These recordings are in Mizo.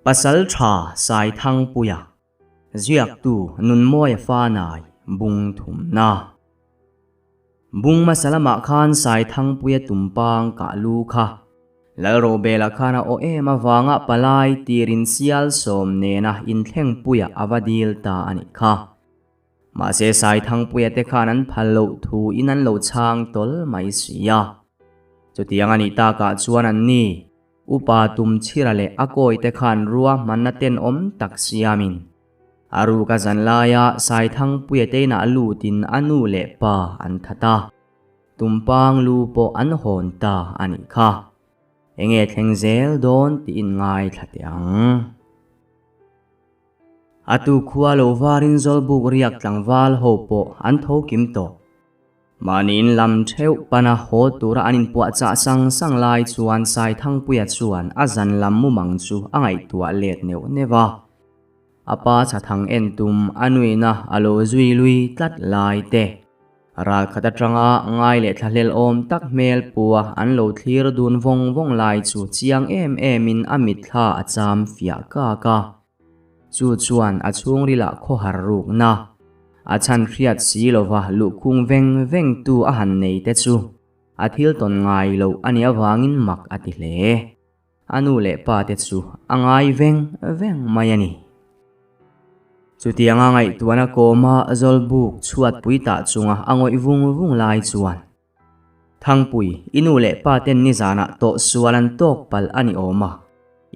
Pasalṭha Saithangpuia, Ziaktu Nunmawia Fanai, Bung thumna. Bung hmasa lamah khan Saithangpuia tumpang kah lu kha Lalrobela khan a aw em avanga palai tirin sial sawm nena inthlengpuia a va dil ta a nih kha. Mahse Saithangpuia te khan an phal loh thu in an lo chhang tawl mai si a. Chutiang a nih takah chuan an ni, Upa Tumchhira leh a kawi te khan ruahmanna tenawm tak siamin a ruk a zan laia Saithangpuia te inah lutin a nu leh pa an that a, Tumpang lu pawh an hawn ta a nih kha. Enge thleng zel dawn tiin ngaithla teh ang. A tu khua lo varin Zawlbuk riak tlangval ho pawh an tho kim tawh. Mahniin lam theuh pana haw tura an inpuahchah sang sang lai chuan Saithangpuia chuan a zan lam mumang chu a ngaihtuah let neuh neuh a. A pa chhathang en tum a nuihna a lo zui lui tlat lai te. Ral khat atanga ngai leh thlahlel awm tak hmel pua an lo thlir dun vawng vawng lai chu chiang em emin a mitthla a cham fiah kak a. Chu chuan a chhungrilah khawhar rukna a chhan hriat si lova luhkhung veng vengtu a han nei te chu a thil tawn ngai loh a nih avangin mak a ti hle. A nu leh pa te chu a ngai veng veng mai a ni. Chutianga ngaihtuahna kawma Zawlbuk chhuatpui tah chunga a ngawih vung vung lai chuan Thangpui, i nu leh pa ten nizanah tawh sual an tawk palh a ni awm a,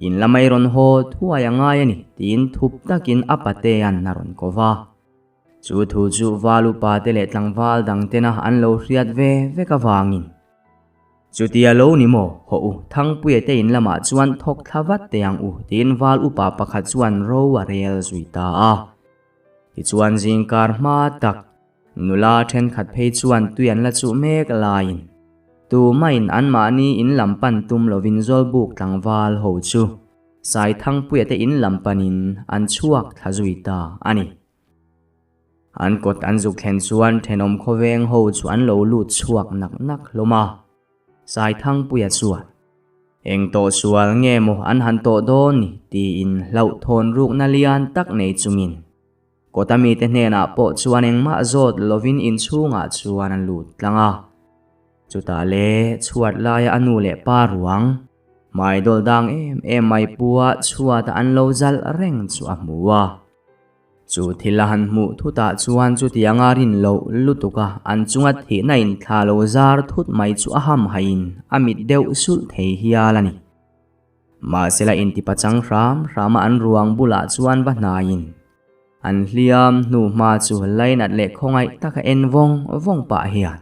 in lamai rawn haw thuai a ngai a ni tiin thup takin a patea'n a rawn ko va. Chu thu chu val upa te leh tlangval dang tena an lo hriat ve vek avangin Chutia lo ni maw? Hawh u, Thangpuia te in lamah chuan thawk thla vat teh ang u, tiin val upa pakhat chuan ro a rel zui ta a. Tichuan zingkar hma tak, nula thenkhat phei chuan tui an la chuh mek laiin tumahin anmahni in lam pan tum lovin Zawlbuk tlangval ho chu Saithangpuia te in lam panin an chhuak thla zui ta a ni. An kawt an zuk thlen chuan thenawm khawveng ho chu an lo lut chhuak nak nak hlawm a. Saithangpuia chuan, Eng tawh sual nge maw an han tawh dawn ni? tiin hlauhthawn rukna lian tak nei chungin kawta mite hnenah pawh chuan engmah zawt lovin inchhungah chuan an lut tlang a. Chutah le chhuat laia a nu leh pa ruang, hmaidawl dang em em mai pua chhuata an lo zalh reng chu a hmu a. Chu thil a han hmuh thutah chuan chutianga rin loh lutuk a an chunga thihna in thla lo zar thut mai chu a ham haiin a mit deuh sulh thei hial a ni. Mahsela intipachang hram hrama an ruang bulah chuan va hnaiin an hliam hnu hma chu lainat leh khawngaih taka en vawng vawng pah hian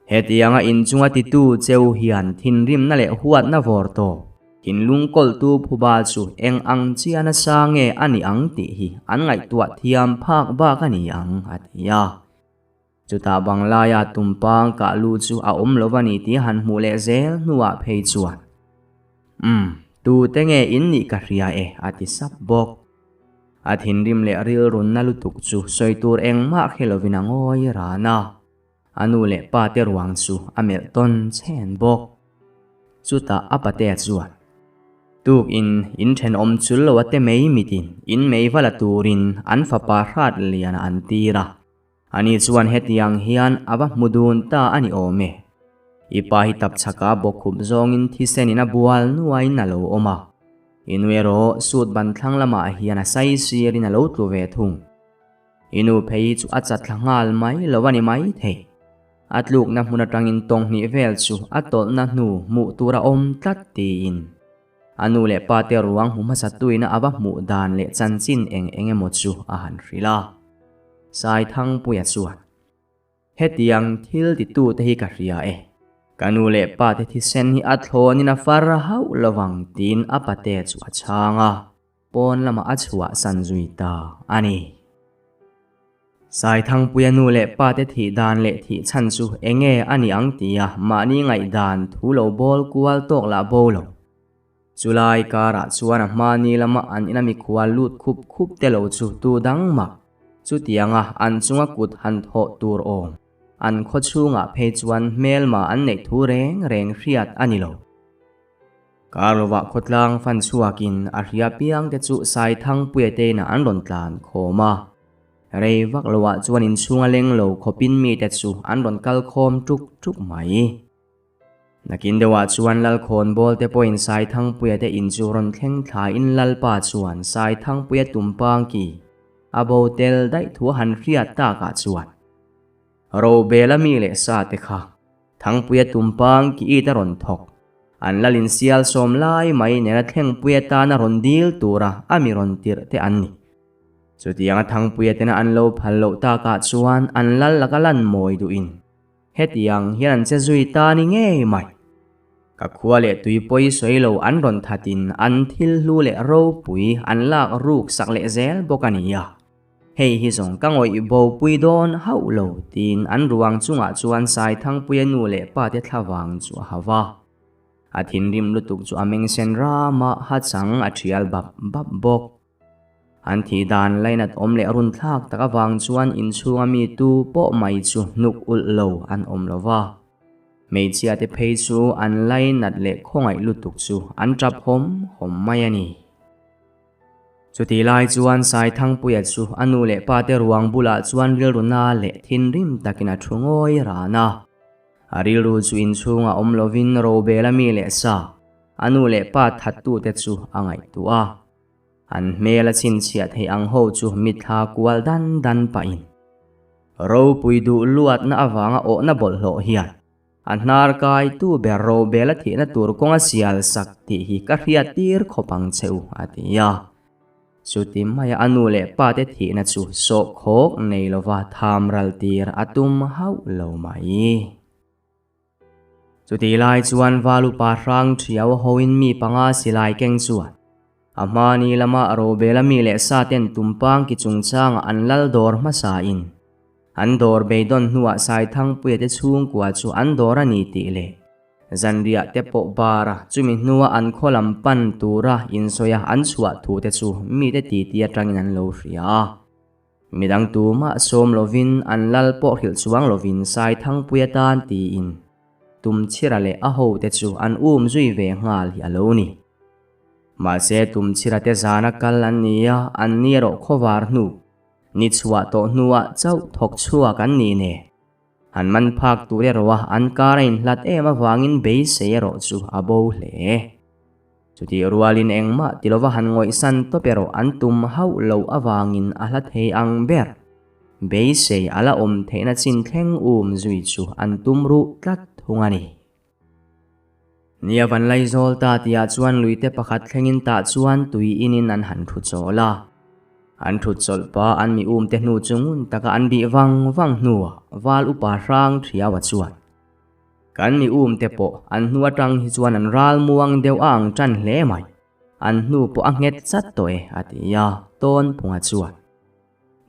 Hetianga inchunga titu cheu hian thinrimna leh huatna vawr tawp, thinlung kawltu phuba chu eng ang chia nasa nge a nih ang tih hi an ngaihtuah thiam phak bak a ni ang, a ti a. Chutah Banglaia tumpang kah lu chu a awm lo va ni tih han hmuh leh zel hnuah phei chuan, Umm, tute nge in nih ka hria e, a ti sap bawk. A thinrim leh rilrunna lutuk chu sawi tur engmah hre lovin a ngawi ran a. A nu leh pa te ruang chu a melh tawn chhen bawk. Chutah a patea chuan, Tuk in in thenawm chul lo a te mai mitin in mei va la turin an fapa hrat lian a an tir a. Ani chuan hetiang hian a va hmu dun ta a ni awm e. I pa hi tapchhaka bawkkhup zawngin thisen in a bual nuaiin a lo awm a. I nu erawh suit ban thlang lamah hian a saisirin a lo tlu ve thung. I nu phei chu a chatthla nghal mai lo a ni mai thei. A tlukna hmun atangin tawng hnih vel chu a tawlhna hnu hmuh tur a awm tlat tiin a nu leh pa te ruang hmu hmasa tuina a va hmuh dan leh chanchin eng eng emaw chu a han hrilh a. Saithangpuia chuan. Hetiang thil titute hi ka hria e. Ka nu leh pa te thisen hi a thlawnin a far hauh lovang tiin a pate chu a chhang a, pawn lamah a chhuahsan zui ta a ni. Saithangpuia nu leh pa te thih dan leh thih chhan chu enge a ni ang tia mahni ngaihdan thu lo bawl kual tawk lah bo lo. Chulai karah chuan a hmani lama an ina mikhual lut khup khup te lo chu tu dang mah Chutianga an chunga kut han thawh tur awm an khaw chhungah phei chuan hmelma an neih thu reng reng hriat a ni lo. Karlovah khawtlang fan chhuakin a hria piangte chu Saithangpuia te inah an rawn tlan khawm a. Rei vak loah chuan inchhunga leng lo khawpin mite chu an rawn kal khawm tuk tuk mai. Nakin deuhah chuan Lalkhawnbawl te pawhin Saithangpuia te in chu rawn thleng thlaiin Lalpa chuan Saithangpuia tumpang ki a bo tel daih thu a han hriat takah chuan Robela mi leh sa te kha Thangpuia tumpang ki it a rawn thawk. An lalin sial sawm lai mai nena Thlengpuia tana rawn dil tura a mi rawn tirh te an ni. Chutianga Thangpuia tena an lo phal loh takah chuan an lal laka lan mawi duhin Hetiang hian an che zui ta ni ngei mai. Ka khua leh tui pawi sawi lo an rawn thatin an thil hlu leh ropui an lak ruk sak leh zel bawk a ni a. Hei hi zawng ka ngawih bo pui dawn hauh lo tiin an ruang chungah chuan Saithangpuia nu leh pa te thlavang chu a hau va. A thinrim lutuk chu a meng sen ram a, hachang a thial bap bap bawk. An thih dan lainat awm leh run thlak tak avang chuan inchhunga mi tu pawh mai chu hnuk ulh lo an awm lo va. Hmeichhia te phei chu an lainat leh khawngaih lutuk chu an tap hawm hawm mai a ni. Chutih lai chuan Saithangpuia chu a nu leh pa te ruang bulah chuan rilru na leh thinrim takin a thu ngawi ran a. A rilru chu inchhungah awm lovin Robela mi leh sa, a nu leh pa thattute chu a ngaihtuah a. An hmel a chhinchhiah theih ang ho chu mitthla kual dan dan pahin ropui duh luatna avanga awhna bawlhhlawh hian a hnar kaitu ber Robela thihna tur kawnga sial sak tih hi ka hriat tir khawp ang che u, a ti a. Chuti maia a nu leh pa te thihna chu sawhkhawk nei lova tham ral tir a tum hauh lo mai. Chutih lai chuan Valupa hrang thiau hoin mi panga silai keng chuan a hmani lama Robela mi leh sa ten tumpang ki chungchanga an lal dawr hmasa in an dawr beidawn hnuah Saithangpuia te chhungkua chu an dawr a ni tih leh zanriah te pawh bar a chumi hnua an khaw lam pan tura insawi a an chhuah thu te chu mite titi atangin an lo hria a. Midang tumah sawm lovin an lal pawh hrilh chuang lovin Saithangpui atan tiin Tumchhira leh a hote chu an um zui ve nghal hi a lo ni. Mahse Tumchhira te zana kal an ni a, an ni erawh khawvar hnu, ni chhuah tawh hnuah chauh thawk chhuak an ni nen. An man phak tur erawh a an kar a inhlat em avangin beisei erawh chu a bo hle. Chutih rualin engmah ti lova han ngawihsan tawp erawh an tum hauh loh avangin a hla thei ang ber. Beisei a la awm theihna chin thleng um zui chu an tum ruh tlat thung a ni. Nia van Laizawl ta tihah chuan luite pakhat thlengin tah chuan tui inin an han thu chawl a. An thut chawlh pa an mi umte hnu chu ngun taka an bih vang vang hnuah Val upa hrang thiau a chuan. Kan mi um te pawh an hnu atang hi chuan an ral muang deuh a ang tan hle mai. An hnu pawh a nghet chat tawh e, a ti a, tawn phunga chuan.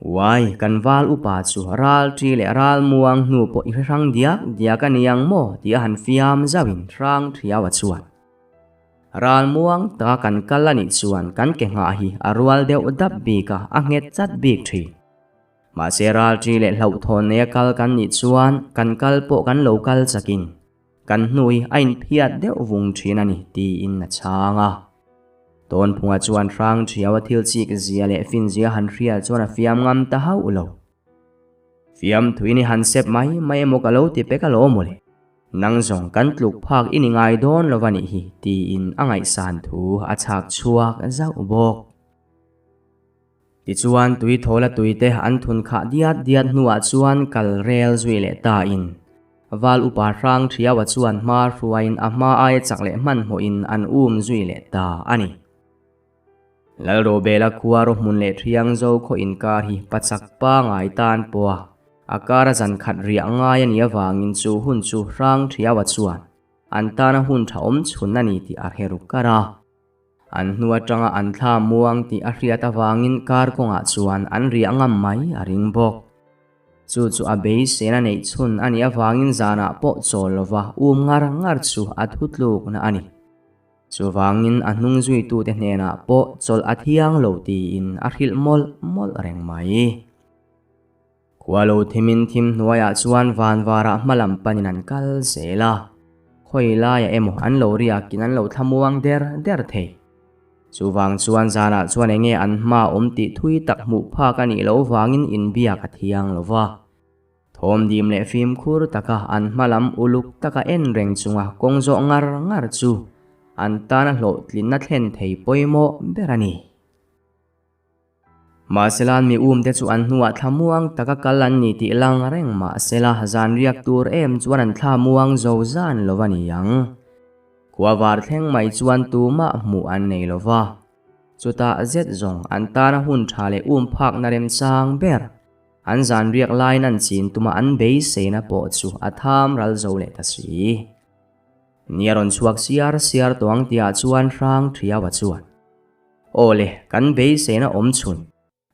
Uai, kan val upa chu ral ṭi leh ral muang hnu pawh i hre hrang diak diak a ni ang maw tih a han fiam zauhin hrang ṭhiau a chuan. Ral muang taka kan kal a nih chuan kan ke nghah hi a rual deuh dap bik a, a nghet chat bik ṭhin. Mahse ralṭi leh hlauhthawn neia kal kan nih chuan kan kal pawh kan lo kal chakin kan hnui a inphiat deuh vung ṭhin a ni tiin a chhang a. Tawnphunga chuan hrang ṭhiau a thil chik zia leh fin zia han hriat chuan a fiam ngam ta hauh lo. Fiam thuin i han sep mai mai emaw ka lo ti pek alawm mawle. Nang zawng kan tluk phak i ni ngai dawn lo va nih hi tiin a ngaihsan thu a chhak chhuak zauh bawk. Tichuan tui thawla tuite an thun khah diat diat hnuah chuan kal rel zui leh ta in Val upa hrang thiaua chuan hma hruaiin a hma aia chak leh hmanhmawhin an um zui leh ta a ni. Lalrobela khua rawhmun leh Thiangzo khaw inkar hi pachak pangai tan pawha a kara zan khat riah ngai a nih avangin chu hun chu hrang thiaua chuan an tana hun tha awm chhun a ni tih a hre ru kar a. An hnu atanga an thla muang tih a hriat avangin kar kawngah chuan an riah ngam mai a ring bawk. Chu chu a beiseina neih chhun a nih avangin zanah pawh chawl lova um ngar ngar chu a thutlukna a ni. Chuvangin a hnung zuitute hnenah pawh chawlh a thiang lo tiin a hrilh mawlh mawlh reng mai. Khua lo thimin thim hnuaiah chuan van varah hma lam panin an kal zel a. Khawi laiah emaw an lo riakin an lo thlamuang der der thei. Chuvang chuan zanah chuan enge an hma awm tih thui tak hmuh phak a nih loh vangin inbiak a thiang lo va. Thawmdim leh fimkhur taka an hma lam uluk taka en reng chunga kawng zawh ngar ngar chu an tana hlawhtlinna thlen thei pawimawh ber a ni. Mahsela mi umte chu an hnuah thlamuang taka kal an ni tih lang reng mahsela zan riak tur em chuan an thlamuang zo zan lo a ni ang. Khua var thleng mai chuan tumah hmuh an nei lo va. Chutah zet zawng an tana hun tha leh um phakna remchang ber an zan riak laiin an chin tuma an beiseina pawh chu a tham ral zo leh ta si. Ni a rawn chhuak siar siar tawh ang tihah chuan hrang thiau a chuan. Aw le, kan beiseina awm chhun.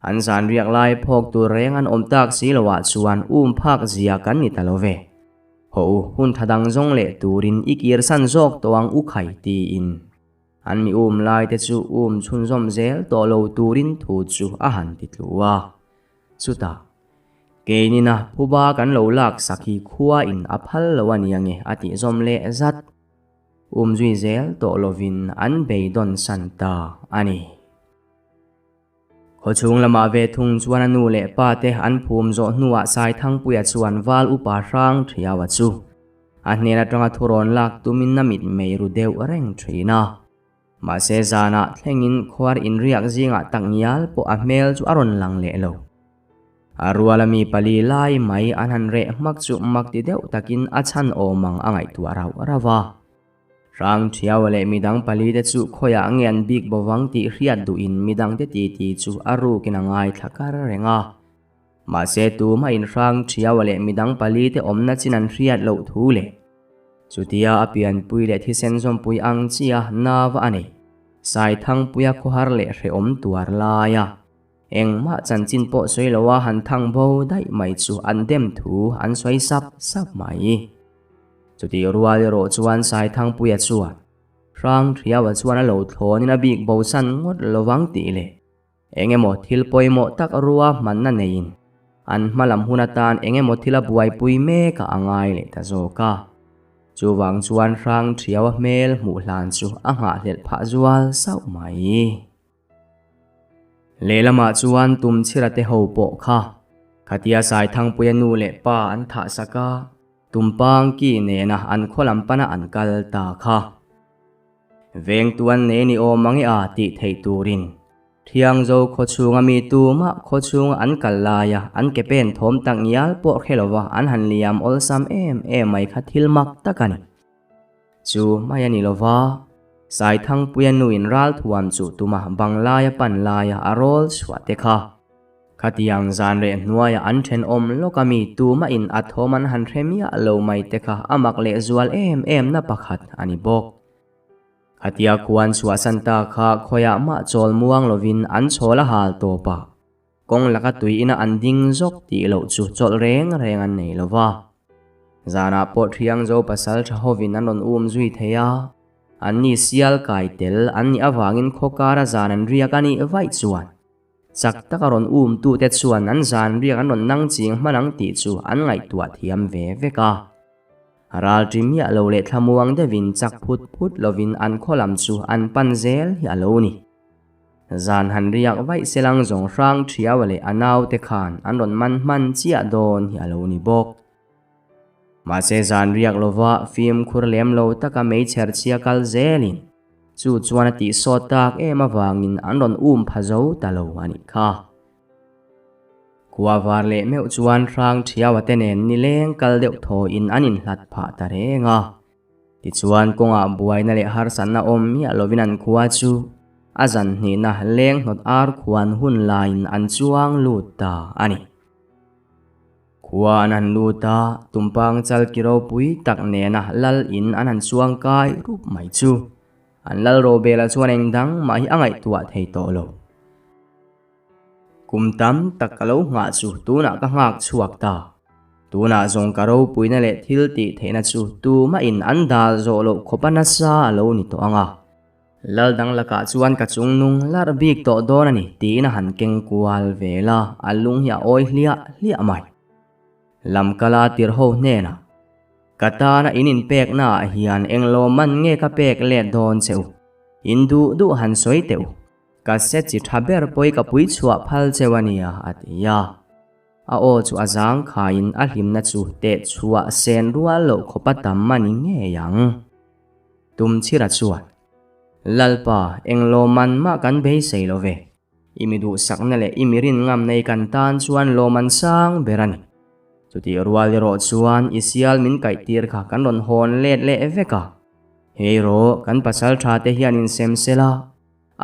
An zan riak lai phawk tur reng an awm tak si lo ah chuan um phak zia kan ni ta lo ve. Haw u, hun tha dang zawng leh turin i kir san zawk tawh ang u khai tiin. An mi um lai te chu um chhunzawm zel tawh lo turin thu chu a han ti tlu a. Chutah, keinina phuba kan lo lak sak hi khua in a phal lo a nia nge a tih zawm leh zat. Umzui zel tawh lovin an beidawn san ta a ni. Khawchhung lamah ve thung chuan a nu leh pa te an phum zawh hnuah Saithangpuia chuan val upa hrang thiaua chu a hnen atanga thurawn lak tumin a mit mei ru deuh reng thin a. Mahse zanah thlengin khuar inriak zingah takngial pawh a hmel chu a rawn lang leh lo. A ruala mi pali lai mai an han reh hmak chu mak ti deuh takin a chhan awm ang a ngaihtuah rauh rauh a. Hrang Thiaua leh midang pali te chu khawiah nge an bik bovang tih hriat duhin midang te titi chu a rukin a ngaithla kar reng a. Mahse tumah in Hrang Thiaua leh midang pali te awmna chin an hriat loh thu leh chutia a pianpui leh thisen zawmpui ang chia nava a nei Saithangpuia khawhar leh hrehawm tuar laia Engmah chanchin pawh sawi loa han thang bo daih mai chu an dem thu an sawi sap sap mai. Chutih rual erawh chuan Saithangpuia chuan Hrang Thiaua chuan a lo thlawnin a bik bosan ngawt lovang tih leh eng emaw thil pawimawh tak rua hmanna neiin an hma lam hun atan eng emaw thil a buaipui mek a a ngai leh ta zawk a. Chuvang chuan Hrang Thiaua hmel hmuh hlan chu a nghahhlelh phah zual sauh mai. Lehlamah chuan Tumchhira te ho pawh kha khatia Saithangpuia nu leh pa an thah sak a, Tumpangki nena an khaw lam pana an kal ta kha. Vengtuan nei ni awm ang e a tih theih turin Thiangzo khaw chhunga mi tumah khaw chhunga an kal laia an ke pen thawm tak ngial pawh hre lova an han liam awlsam em em mai kha thil mak tak a ni. Chu mai a ni lo va, Saithangpuia nuin ralthuam chu tuma banglaia pan laia a rawl chhuah te kha. Khatiang zan reh hnuaia an thenawm lawk a mi tuma in a thawm an han hre miah lo mai te kha a mak leh zual em em na pakhat a ni bawk. Khatia khuan chhuahsan ta kha khawiah mah chawl muang lovin an chhawl a hal tawp a, kawng laka tui ina an ding zawk tih loh chu chawlh reng reng an nei lo va. Zanah pawh Thiangzo pasal tha hovin an rawn um zui thei a, an ni sial kai tel an nih avangin khawkara zan an riak a nih vaih chuan chak taka rawn um tute chuan an zan riak an rawn nang ching hman ang tih chu an ngaihtuah thiam ve vek a. Ral ṭi miah lo leh thlamuang deuhin chak phut phut lovin an khaw lam chu an pan zel hi a lo ni. Zan han riak vaih selang zawng hrang thiaua leh a naute khan an rawn man hman chiah dawn hi a lo ni bawk. Mahse zan riak lova fimkhur lem lo taka meichher chhia kal zelin chu chuan a tih sawt tak em avangin an rawn um pha zo ta lo a nih kha. Khua var leh meuh chuan hrang thiaua te nen nileng kal deuh thawiin an inhlat phah ta reng a. Tichuan kawngah buaina leh harsatna awm miah lovin an khua chu a zan hnihna leng hnawt ar khuan hun laiin an chuang lut ta a ni. Khua an han lut a, tumpang chal ki ropui tak nena lal in an han chuang kai rup mai chu an lal robela chuan eng dang mah hi a ngaihtuah thei tawh lo. Kum tam tak ka lo nghah chu tunah ka nghak chhuak ta. Tunah zawng ka ropuina leh thil tih theihna chu tumahin an dal zawh loh khawp a nasa a lo ni tawh ang a. Lal dang lakah chuan ka chung nung larh bik tawh dawn a ni tiin a han keng kual vel a, a lung hi a awi hliah hliah mai. Lamkala tirho hnenah. Ka tana in inpeknaah hian eng lawmman nge ka pek let dawn che u? In duh duh han sawi teh u. Ka se chi tha ber pawi ka pui chhuah phal cheu a nia, a ti a. A aw chu a zang khaiin a hlimna chu teh chhuah sen rual loh khawpa tam a ni ngei ang. Tumchhira chuan, Lalpa, eng lawmman mah kan beisei lo ve. I mi duhsakna leh i mi rin ngamna i kan tan chuan lawm an sang ber a ni. Chutih rual erawh chuan i sial min kaih tir kha kan rawn hawn let leh vek a. Hei rawh, kan pasal tha te hian insem sela,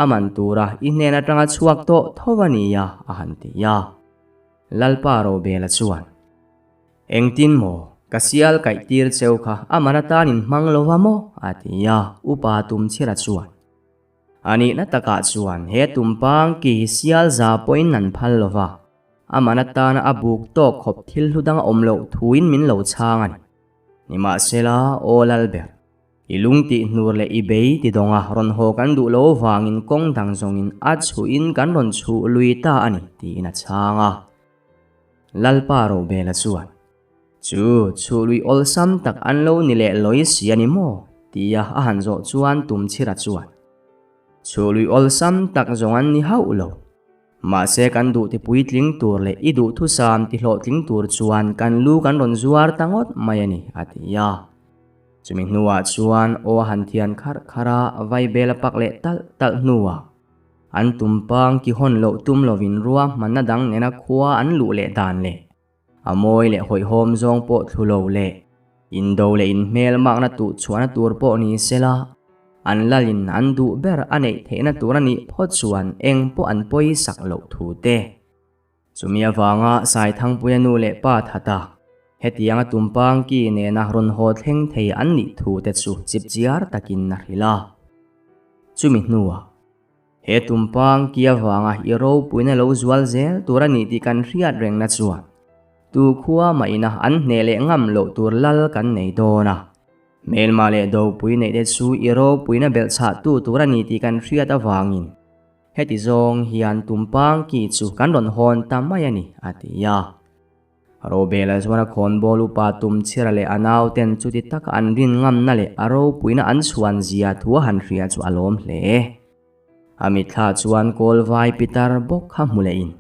a man tura i hnen atanga chhuak tawh tho a nia, a han ti a. Lalpa Robela chuan, Engtin maw, ka sial kaih tir cheu kha a man atan in hmang lo va maw? a ti a, Upa Tumchhira chuan, A nihna takah chuan he tumpang ki hi sial za pawhin an phal lo va, a man atana a buk tawk khawp thil hlu dang a awm loh thuin min lo chhang a ni. Nimahsela, aw Lalber, i lung tih hnur leh i bei ti dawnga rawn haw kan duh lo vangin kawng dang zawngin a chhuhin kan rawn chhuh lui ta a ni, tiin a chhang a. Lalpa Robela chuan. Chu chhului awlsam tak an lo ni leh lawi si a ni maw? tia a han zawh chuan Tumchhira chuan, Chhului awlsam tak zawng an ni hauh lo. Mahse kan duh ti puitling tur leh i duhthusam ti hlawhtling tur chuan kan lu kan rawn zuar ta ngawt mai a ni, a ti a. Chumi hnuah chuan aw a han thian kharh kharh a, vaibel a pak leh talh talh hnuah an tumpang ki hawn loh tum lovin ruahmanna dang nena khua an luh leh dan leh A mawi leh hawihhawm zawng pawh thlu lo leh indo leh inhmel makna tuh chhuahna tur pawh ni sela, an lalin an duh ber a neih theihna tur a nih phawt chuan eng pawh an pawi sak loh thu te. Chumi avanga Saithangpuia nu leh pa thata hetianga tumpang ki nena rawn haw thleng thei an nih thu te chu chipchiar takin a hrilh a. Chumi hnuah. He tumpang ki avanga i ropuina lo zual zel tur a nih tih kan hriat rengna chuan tu khua mah ina an hneh leh ngam loh tur lal kan nei dawn a. Hmelma leh dopui neih te chu i ropuina belh chhah tu tur a ni tih kan hriat avangin heti zawng hian tumpang ki chu kan rawn hawn ta mai a ni, a ti a. Robela chuan a khawnbawl upa Tumchhira leh a nauten chuti taka an rin ngamna leh a ropuina an chhuan zia thu a han hria chu a lawm hle. A mitthla chuan Kawlvai pitar bawk kha hmu leh in.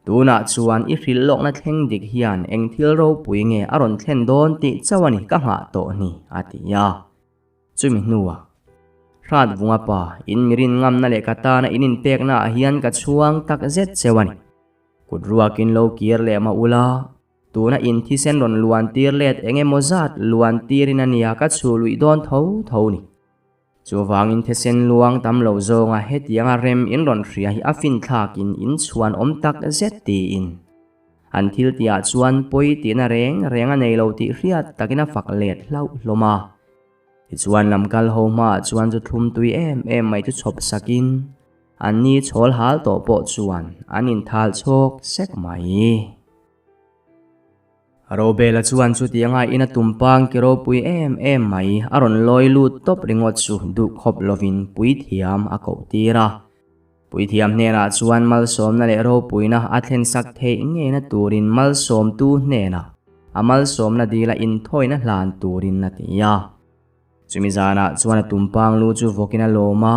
Tunah chuan i hrilh lawkna thleng dik hian eng thil ropui nge a rawn thlen dawn tih chauh a ni ka nghah tawh ni, a ti a. Chumi hnuah, Hrat vunga pa, in mi rin ngamna leh ka tana in inpekna ah hian ka chhuang tak zet cheu a ni. Kut ruakin lo kir leh mah ula, tuna in thisen rawn luan tir let eng emaw zat luan tirin a nia ka chhuh luih dawn tho tho ni. Chuvangin thisen luang tam lo zawnga hetianga rem in rawn hria hi a finthlakin in chhuan awm tak zet tiin an thil tihah chuan pawi tihna reng reng a nei lo tih hriat takin a fak let hlauh hlawm a. Tichuan lamkal ho hmaah chuan chu thlum tui em em mai chu chhawp sakin An ni chhawl hal tawh pawh chuan an inthal chhawk sek mai. Robela chuan chutianga ina tumpang ki ropui em em mai a rawn lawi lut tawp ringawt chu duh khawp lovin puithiam a koh tir a. Puithiam hnenah chuan malsawmna leh ropuina a thlensak theih ngeina turin malsawmtu hnenah a malsawmna dila inthawina hlan turin a ti a. Chumi zanah chuan a tumpang lu chu vawkin a lawm a.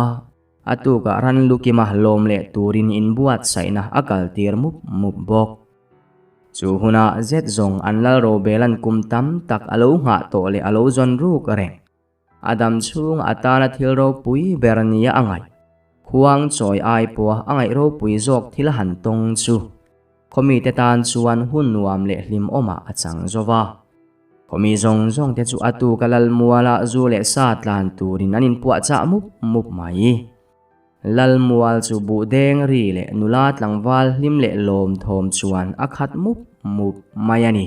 A tukah ran lukima lawm leh turin inbuatsaihna a kaltir mup mup bawk. Chu hunah zet zawng an lal Robela'n kum tam tak a lo nghah tawh leh a lo zawn ruk reng. A dam chhung atana thil ropui ber nia a ngaih. Khuang chawi ai pawha a ngaih ropui zawk thil a han tawng chu khawmite tan chuan hun nuam leh hlimawmah a chang zo va. Khawmi zawng zawng te chu a tuka Lalmuala zu leh sa tlan turin an inpuahchah mup mup mai. Lalmual chu buh deng ri leh nula tlangval hlim leh lawm thawm chuan a khat mup mup mai a ni.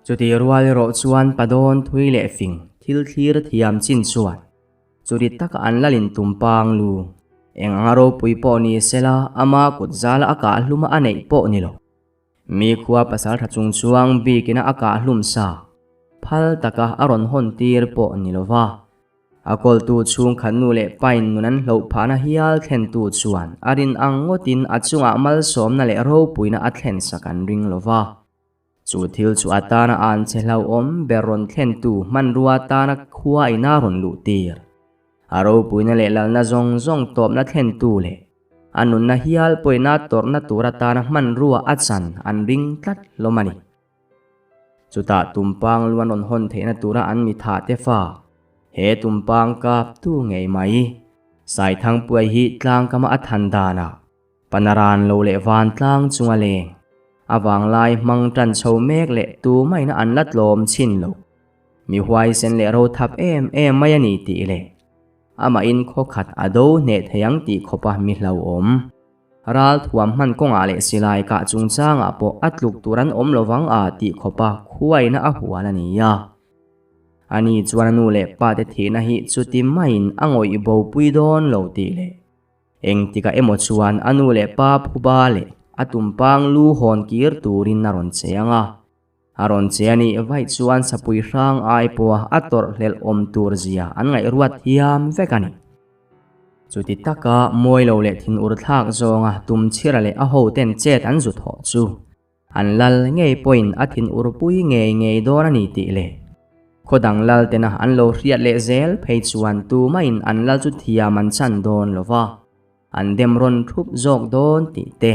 Chuti rual erawh chuan padawn thui leh fing thil thlir thiam chin chuan chuti taka an lalin tumpang lu eng anga ropui pawh ni sela ama kut zala a kah hluma a neih pawh ni lo. Mi khua pasal tha chung chuang bikin a kah hlum sa, phal taka a rawn hawn tir pawh ni lo va. A kawltu chhungkhat nu leh pain nun an hloh phahna hial thlentu chuan a rin ang ngawtin a chungah malsawmna leh ropuina a thlen sak an ring lo va. Chu thil chu a tana an che hlauhawm ber rawn thlentu hmanrua tana khua ina rawn luh tir. A ropuina leh lalna zawng zawng tawpna thlentu leh a nunna hial pawina tawrhna tur atana hmanrua a chan an ring tlat hlawm a ni. Chutah tumpang lu an rawn hawn theihna tura an mi thah te fa, he tumpang kap tu ngei mai. Saithangpuai hi tlangkama a than danah Panaran lo leh vantlang chunga leng a vanglai hmang tan chho mek leh tumaina an la tlawm chhin lo. Mi huaisen leh ro thap em em mai a ni tih leh amahin khaw khat a do hneh thei ang tih khawpa mi hlauhawm. Ral thuam hman kawngah leh silai kah chungchangah pawh a tluk tur an awm lovang a tih khawpa khuaina a hual a ni a. Ani chuan a nu leh pa te thihna hi chuti maiin a ngawih bopui dawn lo tih leh Engtikah emaw chuan a nu leh pa phuba leh a tumpang lu hawn kir turin a rawn che ang a. A rawn che a nih vaih chuan sapui hrang ai pawha a tawrh hlelh awm tur zia an ngaihruat thiam vek a ni. Chuti taka mawi lo leh thinur thlak zawnga tumchhira leh a hoten chet an zu thawh chu An lal ngei pawhin a thin urpui ngei ngei dawn a ni tih leh khaw dang lal tena an lo hriat leh zel phei chuan tumahin an lal chu thiam an chan dawn lo va, an dem rawn thup zawk dawn tih te.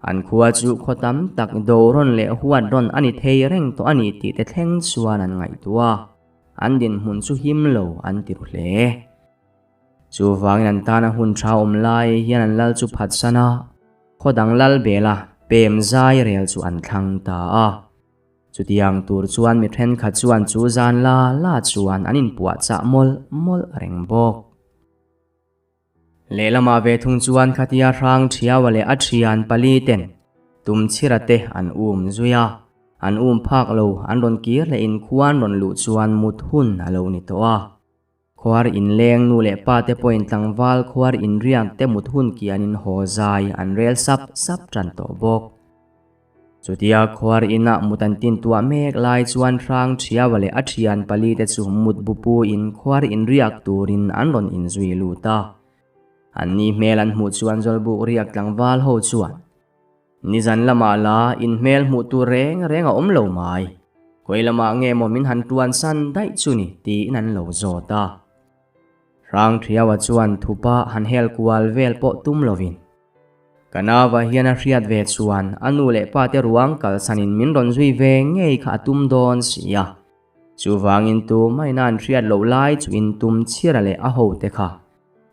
An khua chu khaw tam tak do rawn leh huat rawn a ni thei reng tawh a ni tih te thleng chuan an ngaihtuah a, an dinhmun chu him lo an ti ru hle. Chuvangin an tana hun tha awm lai hian an lal chu phatsan a, khaw dang lal bela pem zai rel chu an thlang ta a. Chutiang tur chuan mi thenkhat chuan chu zan la la chuan an inpuahchah mawlh mawlh reng bawk. Lehlamah ve thung chuan khatia hrang thiaua leh a thian pali ten tumchhira te an um zui a, an um phak lo an rawn kir leh inkhuan rawn luh chuan mut hun a lo ni tawh a. Khuar inleng nu leh pa te pawhin tlangval khuar inriak te mut hun kianin haw zai an rel sap sap tan tawh bawk. Chutia khuar inah mut an tin tuah mek lai chuan hrang thiaua leh a thian pali te chu mut bu puin khuar inriak turin an rawn inzui lut a. Anni hmel an hmuh chuan Zawlbuk riak tlangval ho chuan Nizan lamah la inhmel hmuh tur reng reng a awm lo mai. Khawi lamah nge maw min han tuan san daih chu ni tiin an lo zawt a. Hrangthiaua chuan thupa han hel kual vel pawh tum lovin ka nauva hian a hriat ve chuan a nu leh pa te ruang kalsanin min rawn zui ve ngei kha a tum dawn si a. Chuvangin tumaina an hriat loh lai chu intum chhira leh a hote kha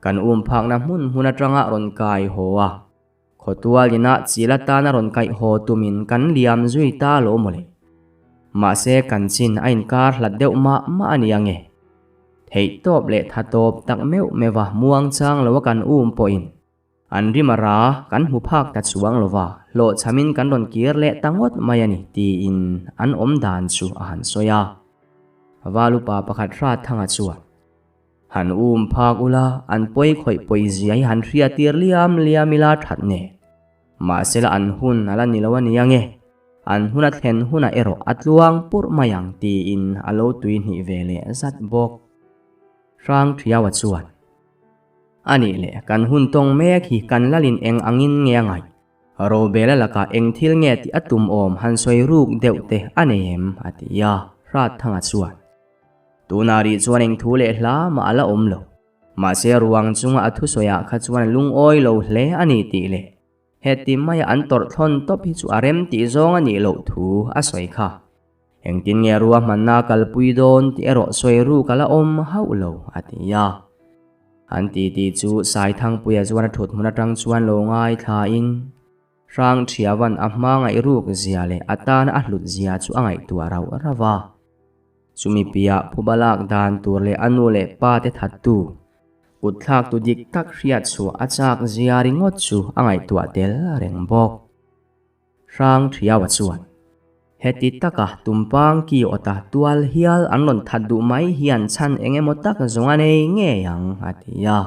kan um phakna hmun hmun atanga rawn kai haw a. Khawtual inah chil atana rawn kaih haw tumin kan liam zui ta lo mawle. Mahse kan chin a inkar hlat deuh mah mah a nia nge. Theih tawp leh tha tawp tak meuh meuha muang chang loa kan um pawhin an rim a ra kan hmu phak ta chuang lova hlawhchhamin kan rawn kir leh ta ngawt mai a ni tiin an awm dan chu a han sawi a. Valupa pakhat hrat thanga chuan. Han um phak ula, an pawi khawih pawi zia hi han hria tir liam liam ila that nge. Mahsela an hun a la ni lo a nia nge. An hun a thlen hunah erawh a tluang purh mai ang tiin a lo tui hnih ve leh zat bawk. Hrang Thiaua chuan, A nih leh, kan hun tawng mek hi kan lalin eng angin nge a ngaih? Robela lakah eng thil nge tih a tum awm han sawi ruk deuh te a nei em? a ti a, Hratthanga chuan, Tunah rih chuan eng thu leh hla mah a la awm lo. Mahse ruang chunga a thusawiah kha chuan a lungawi lo hle a ni tih leh heti maia an tawrh thlawn tawp hi chu a rem tih zawng a nih loh thu a sawi kha. Engtin nge ruahmanna a kalpui dawn tih erawh sawi ruk a la awm hauh lo, a ti a. An titi chu Saithangpuia chuan a thut hmun atang chuan lo ngaithlain Hrangthiavan a hma ngaih ruk zia leh a tan a hlut zia chu a ngaihtuah rauh rauh a. Chumi piah phuba lak dan tur leh a nu leh pa te thattu, kutthlak tu dik tak hriat chhuah a chak zia ringawt chu a ngaihtuah tel reng bawk. Hrangthiaua chuan, Heti taka tumpang ki awta tual hial an rawn that duh mai hian chhan eng emaw tak zawng a nei ngei ang, a ti a.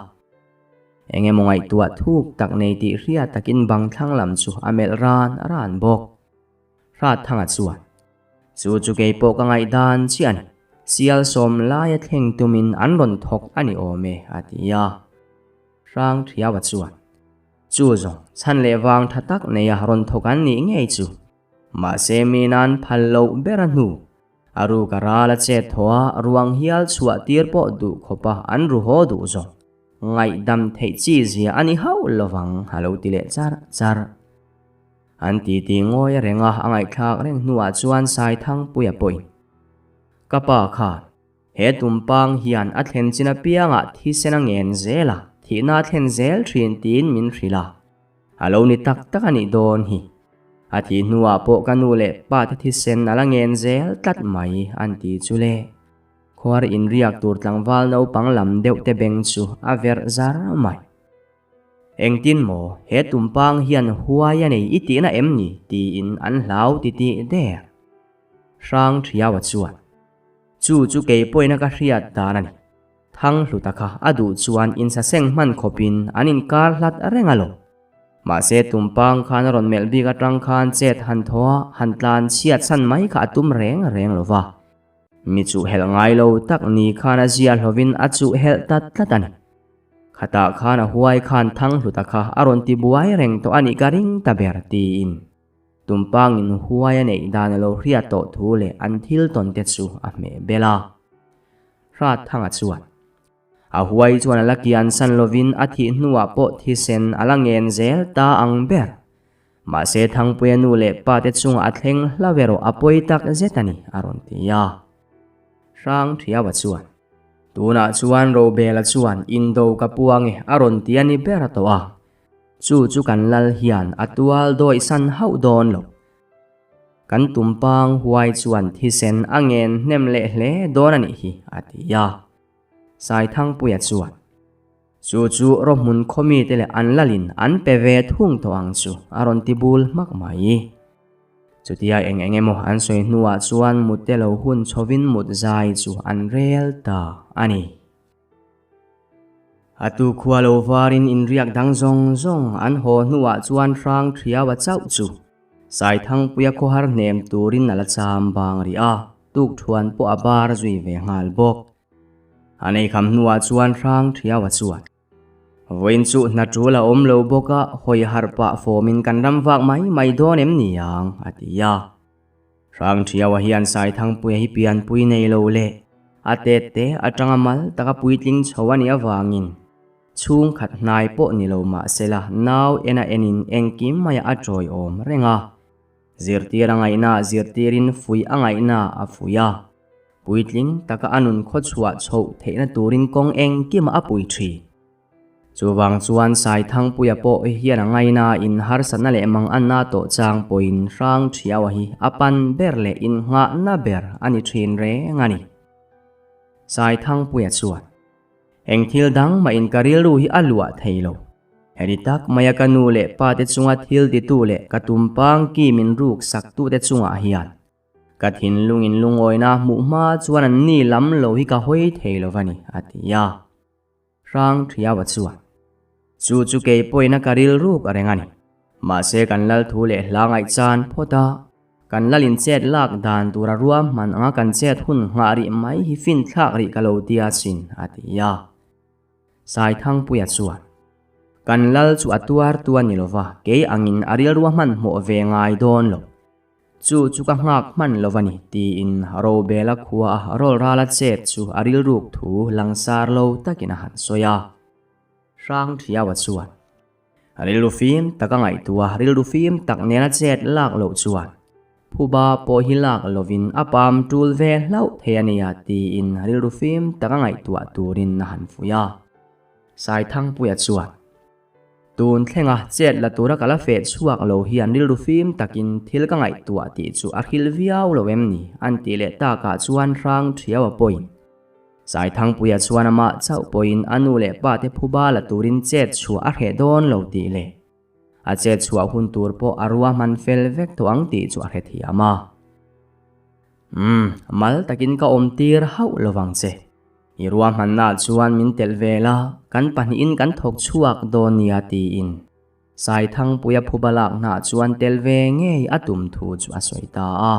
Eng emaw ngaihtuah thuk tak nei tih hriat takin bang thlang lam chu a melh ran ran bawk. Hratthanga chuan, Chu chu kei pawh ka ngaihdan chiah a ni. Sial sawm laia thleng tumin an rawn thawk a ni awm e, a ti a. Hrangthiaua chuan, Chu zawng, chhan leh vang tha tak neia rawn thawk an nih ngei chu. Mahse mi nan phal loh ber a hnu. A ruk a ral a chet thaw a, ruang hial chhuah tir pawh duh khawp a an ru haw duh zawk. Ngaihdam theih chi zia a ni hauh lovang a lo ti leh char char. An titi ngawi reng a, a ngaihthlak reng hnuah chuan Saithangpuia pawhin, Ka pa khan He tumpang hian a thlen chin apiangah thisen a ngen zel a, thihna a thlen zel thin tiin min hrilh a. A lo ni tak tak a nih dawn hi. A thih hnuah pawh ka nu leh pa te thisen a la ngen zel tlat mai an ti chu le. Khuar inriak tur tlangval naupang lam deuh te beng chu a verh zar mai. Engtin maw he tumpang hian huai a nei i tihna em ni tiin an hlau titih der. Hrang Thiaua chuan. Chu chu kei pawhin a ka hriat dan a ni. Thang hluta kha a duh chuan insaseng hman khawpin an inkar hlat reng alawm. Mahse tumpang khan a rawn melh bik atang khan chet han thaw a, han tlan chhiat chhan mai kha a tum reng reng lo va. Mi chuh helh ngai lo tak ni khan a zia hlovin a chuh helh ta tlat a ni. Khatah khan a huai khan thang hluta kha a rawn ti buai reng tawh a nih ka ring ta ber tiin. Tumpangin huai a neih dan a lo hriat tawh thu leh an thil tawn te chu a hmeh bel a. Hratthanga chuan, A huai chuan a la kian san lovin a thih hnuah pawh thisen a la ngen zel ta ang ber. Mahse Thangpuia nu leh pa te chungah a thleng hlau erawh a pawi tak zet a ni, a rawn ti a. Hrang Thiaua chuan, Tunah chuan Robela chuan indo ka puang e a rawn ti a ni ber tawh a. Chu chu kan lal hian a tual dawih san hauh dawn lo. Kan tumpang huai chuan thisen a ngen hnem leh hle dawn a nih hi, a ti a. Saithangpuia chuan, Chu chu rawhmun khawmite leh an lalin an pe ve thung tawh ang chu, a rawn ti bul hmak mai. Chutia eng eng emaw an sawi hnuah chuan mute lo hun chhovin mut zai chu an rel ta a ni. A tu khua lo varin inriak dang zawng zawng an haw hnuah chuan hrang thiau a chauh chu Saithangpuia khawhar hnem turin a la cham bang rih a, tukthuan pawh a bar zui ve nghal bawk. A neikham hnuah chuan hrang thiau a chuan. Vawiin chu hna tul a awm lo bawk a, hawi harh pah fawmin kan ram vak mai mai dawn em ni ang, a ti a. Hrang Thiaua hian Saithangpuia hi pianpui nei lo le, a tet te atanga mal taka puitling chho a nih avangin chhungkhat hnai pawh ni lo mah sela nau en a enin engkim maiah a tawiawm reng a. Zirtir a ngaihna zirtirin fuih a ngaihna a fuih a. Puitling taka a nun khawchhuah chhoh theihna turin kawng engkimah a pui thin. Chuvang chuan Saithangpuia pawh hian a ngaina in harsatna leh manganna tawh chang pawhin hrang thiaua hi a pan ber leh innghahna ber a ni thin reng a ni. Saithangpuia chuan, Eng thil dang mah in ka rilru hi a luah thei lo. Heti tak maia ka nu leh pa te chunga thil titu leh ka tumpang ki min ruk saktute chungah hian Ka thinlung in lungawina hmuh hma chuan an ni lam lo hi ka hawi thei lo va ni, a ti a. Hrang Thiaua chuan, Chu chu kei pawhin a ka rilruk a reng a ni. Mahse kan lal thu leh hla ngaihchan phawt a, kan lalin chet lak dan tura ruahman anga kan chet hun nghah rih mai hi finthlak rih ka lo tia sin, a ti a. Saithangpuia chuan, Kan lal chu a tuar tu a ni lova, kei angin a rilru a hmanhmawh ve ngai dawn lo. Chu chu ka nghak hman lo a ni, tiin Robela khua a rawl rala chet chu a rilruk thu langsar lo takin a han sawi a. Hrang Thiaua chuan, Rilru fim tak a ngaihtuah, rilru fim tak nena chet lak loh chuan phuba pawh hi lak lovin a pam tul ve hlauh thei a nia, tiin rilru fim tak a ngaihtuah turin a han fuih a. Saithangpuia chuan, Tun thlenga chet la tura ka la feh chhuak lo hian rilru fim takin thil ka ngaihtuah tih chu a hril viau lo em ni? an tih leh takah chuan hrang thiau a pawhin. Saithangpuia chuan amah chauh pawhin a nu leh pa te phuba la turin chet chhuah a hreh dawn lo tih leh a chet chhuah hun tur pawh a ruahman fel vek tawh ang tih chu a hrethiam a. Umm, mal takin ka awm tir hauh lovang che. I ruahmanna chuan min telh ve la, kan pahnihin kan thawk chhuak dawn nia tiin Saithangpuia phuba lakna chuan tel ve ngei a tum thu chu a sawi ta a.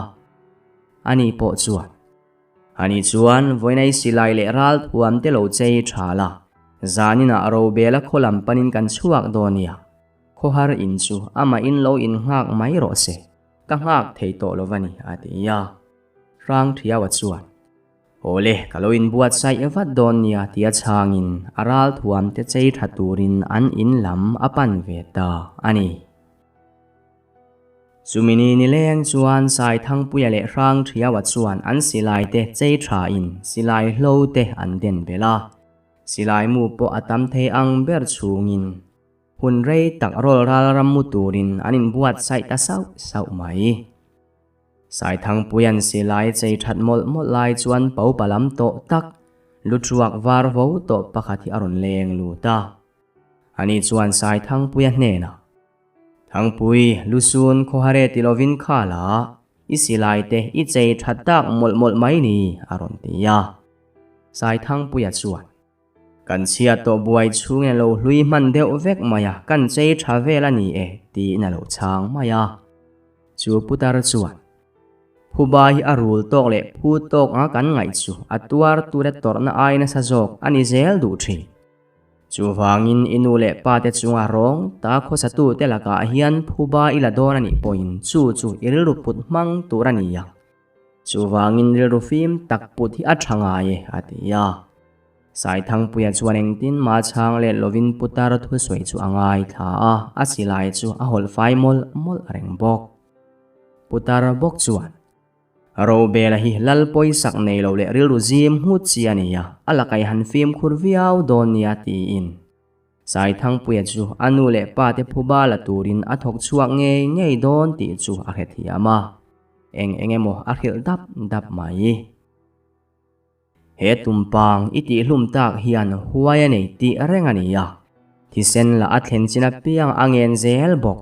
Ani pawh chuan, Ani chuan vawiinai silai leh ralthuam te lo chei tha la, zaninah Robela khaw lam panin kan chhuak dawn nia, khawhar in chu amah in lo innghak mai rawh se. Ka nghak thei tawh lo va ni, a ti a. Hrangṭhiaua chuan, Aw le, ka lo inbuatsaih vat dawn nia tia chhangin a ralthuam te chei tha turin an in lam a pan ve ta a ni. Chumi ni nileng chuan Saithangpuia leh Hrangṭhiaua chuan an silai te chei thain silai hlo te an den belh a, silai mu pawh a tam thei ang ber chhungin hun rei tak rawl ral ram mu turin an inbuatsaih ta sauh sauh mai. Saithangpuia'n silai chei that mawlh mawlh lai chuan paupa lam tawh tak, lu thuak var vo tawh pakhat hi a rawn leng lut a. Ani chuan Saithangpuia hnenah, Thangpui, lusun khawhare ti lovin kha la, i silai te i chei that tak mawlh mawlh mai ni, a rawn ti a. Saithangpuia chuan. Kan chhiat tawh buai chhungin a lo hlui hman deuh vek mai a, kan chei tha vel a ni e, tiin a lo chhang mai a. Chu putar chuan, Phuba hi a rul tawk leh phu tawk anga kan ngaih chu a tuar tura tawrhna ai nasa zawk a ni zel duh thin. Chuvangin i nu leh pa te chunga rawng ta khawsatute lakah hian phuba i la dawn a nih pawhin chu chu i rilru put hmang tur a ni ang. Chuvangin rilru fim tak put hi a tha ngai e, a ti a. Saithangpuia chuan engtin mah chhang let lovin putar thusawi chu a ngaithla a, a silai chu a hawlh fai mawlh mawlh reng bawk. Putar bawk chuan, Robela hi lal pawisak nei lo leh rilru zim nghut chi a ni a, a lakah i han fimkhur viau dawn nia tiin Saithangpuia chu a nu leh pa te phuba la turin a thawk chhuak ngei ngei dawn tih chu a hrethiam a, eng eng emaw a hrilh dap dap mai. He tumpang i tihhlum tak hian huai a nei tih reng a ni a, thisen lah a thlen chin apiang a ngen zel bawk.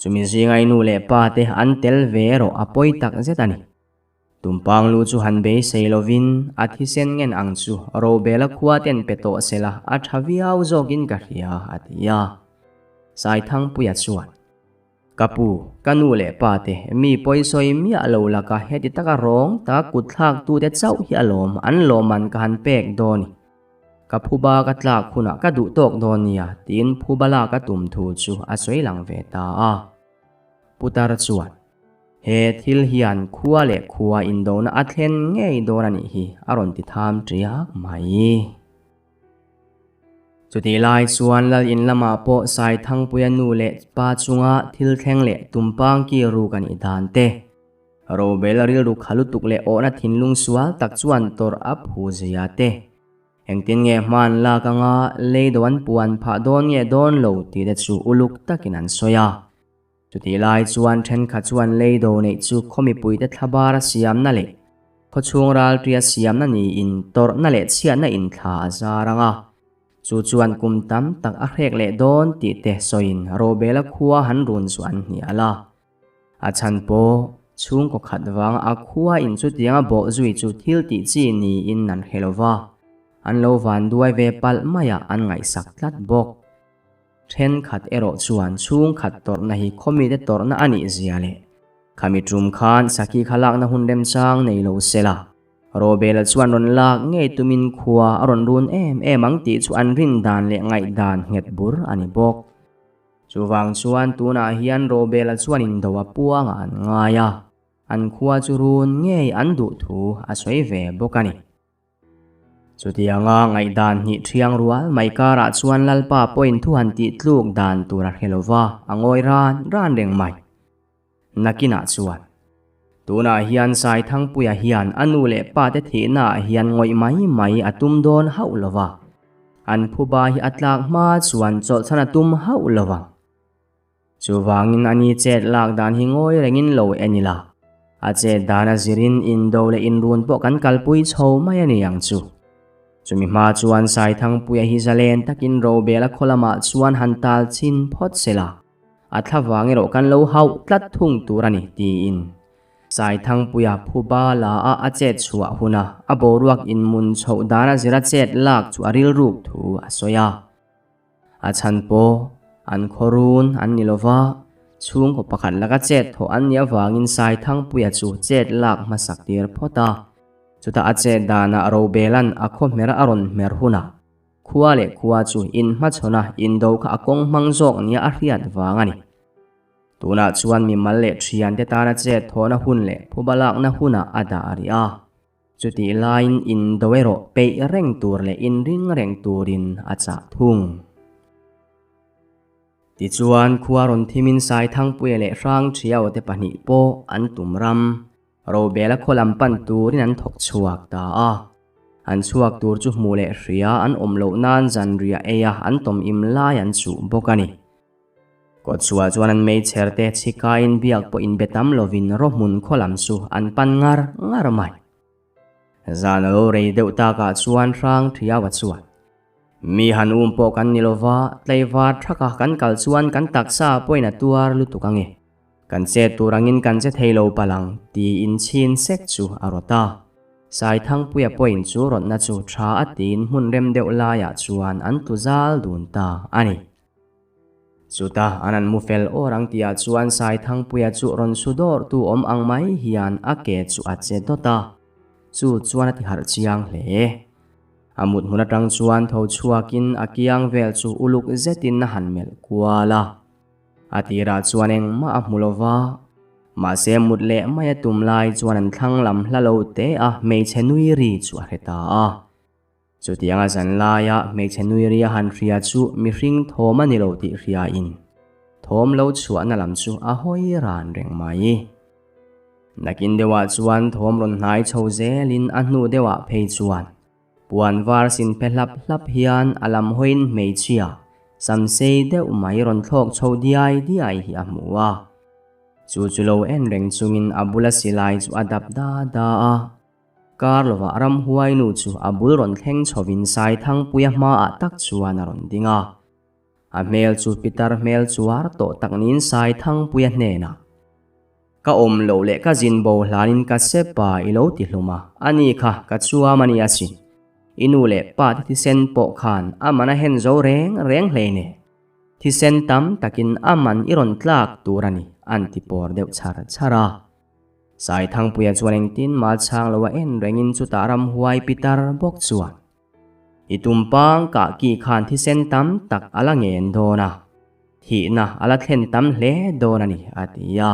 Chumi zinga i nu leh pa te an tel ve erawh a pawi tak zet a ni. Tumpang lu chu han beisei lovin a thisen ngen ang chu Robela khua ten pe tawh sela a tha viau zawkin ka hria, a ti a. Saithangpuia chuan, Ka pu, ka nu leh pa te, mi pawisawi miah lo laka heti taka rawng taka kut thlaktute chauh hi alawm an lawmman ka han pek dawn i. Ka phuba ka tlak hunah ka duh tawk dawn nia, tiin phuba lak a tum thu chu a sawi lang ve ta a. Putar chuan. He thil hian khua leh khua indona a thlen ngei dawn a nih hi a rawn ti tham ṭiak mai. Chutih lai chuan Lal in lamah pawh Saithangpuia nu leh pa chunga thil thleng leh tumpang ki ruk a nih dan te, Robel rilru kha lutuk leh awhna thinlung sual tak chuan tawrh a phu zia te, engtin nge hman lak anga leido an puan phah dawn nge dawn lo tih te chu uluk takin an sawi a. Chutih lai chuan thenkhat chuan leido neih chu khaw mipuite thlabar a siamna leh khaw chhung ralṭia siamna niin tawrhna leh chhiatna inthla a zar ang a. Chu chuan kum tam tak a hrek leh dawn tih te sawiin Robela khua han run chu an hnial a. A chhan pawh chhungkaw khat vanga a khua in chutianga bawh zui chu thil tih chi niin an hre lo va, an lo vanduai ve palh maiah an ngaihsak tlat bawk. Thenkhat erawh chuan chhungkhat tawrhna hi khawmite tawrhna a nih zia leh khami tum khan sakhi kha lakna hun remchang nei lo se la, Robela chuan rawn lak ngei tumin khua a rawn run em em ang tih chu an rin dan leh ngaihdan nghet bur a ni bawk. Chuvang chuan tunah hian Robela chuan indo a puangah an ngai a, an khua chu run ngei an duh thu a sawi ve bawk a ni. Chutianga ngaihdan hnih thiang rual mai karah chuan Lalpa pawhin thu han tih tluk dan tur a hre lo va, a ngawi ran ran reng mai. Nakinah chuan, Tunah hian Saithangpuia hian a nu leh pa te thihnaah hian ngawih mai mai a tum dawn hauh lo va, an phuba hi a tlak hma chuan chawlhchhan a tum hauh lo vang. Chuvangin a ni chet lak dan hi ngawi rengin lo en ila, a chet dan a zirin indo leh inrun pawh kan kalpui chho mai a ni ang chu. Chumi hma chuan Saithangpuia hi zalen takin Robela khaw lamah chuan han tal chhin phawt sela, a thla vang erawh kan lo hauh tlat thung tur a ni tiin Saithangpuia phuba la a a chet chhuah huna a boruak inmun chhoh dan a zira chet lak chu a rilruk thu a sawi a. A chhan pawh an khaw run an ni lova, chhungkaw pakhat laka chet thawh an nih avangin Saithangpuia chu chet lak hmasak tir phawt a. Chutah a chet danah Robelan a khaw hmer a rawn hmer hunah khua leh khua chu inhmachhawn a indo kha a kawng hmang zawk nia a hriat vang a ni. Tunah chuan mimal leh thiante tana chet thawhna hun leh phuba lakna hunah a dah rih a. Chutih laiin indo erawh peih reng tur leh inring reng turin a chah thung. Tichuan khua rawn thimin Saithangpuia leh Hrangṭhiau te pahnih pawh an tum ram. Robela khaw lam pan turin an thawk chhuak ta a. An chhuak tur chu hmuh leh hria an awm loh nan zanriah ei a an tawm im lai an chuh bawk a ni. Kawtchhuah chuan an meichher te chhikaiin biak pawh inbe tam lovin rawhmun khaw lam chu an pan ngar ngar mai. Zan a lo rei deuh takah chuan Hrang Thiaua chuan, Mi han um pawh kan ni lova, tlaivar thaka kan kal chuan kan taksa pawhin a tuar lutuk ange. Kan che tur angin kan che thei lo palh ang, tiin chhin sek chu a rawt a. Saithangpuia pawhin chu rawtna chu tha a tiin hmun rem deuh laiah chuan an tlu zal dun ta a ni. Chuta an an mu fel awr ang tihah chuan Saithangpuia chu rawn su dawrtu awm ang mai hian a ke chu a che dawt a, chu chuan a ti harh chiang hle. A mut hmun atang chuan tho chhuakin a kiang vel chu uluk zetin a han melh kual a. A tirah chuan engmah a hmu lo va, mahse mut leh mai a tum lai chuan an thlang lam hla lo te a hmeichhe nui ri chu a hre ta a. Chutianga zan laia hmeichhe nui ri a han hria chu mihring thawm a ni lo tih hriain thawm lo chhuahna lam chu a hawi ran reng mai. Nakin deuhah chuan thawm rawn hnai chho zelin a hnu deuhah phei chuan Puan var sin pe hlap hlap hian a lam hawiin hmeichhia samsei deuh mai rawn thlawk chho diai diai hi a hmu a. Chu chu lo en reng chungin a bula silai chu a dap da da a. Kar lovah ramhuai nu chu a bul rawn thleng chhovin Saithangpuia hmaah tak chuan a rawn ding a. A hmel chu pitar hmel chuar tawh tak niin Saithangpuia hnenah, Ka awm loh leh ka zin bo hlanin ka sep a i lo ti hlum a, a ni kha ka chuam a ni asin. I nu leh pa te thisen pawh khan a man a hen zo reng reng hlei ne. Thisen tam takin a man i rawn tlak tur a ni, an ti pawr deuh chhar chhar a. Saithangpuia chuan engtin mal chhang lo a en rengin chutah ramhuai pitar bawk chuan, I tumpang kah ki khan thisen tam tak a la ngen dawn a, thihna a la thlen tam hle dawn a ni, a ti a.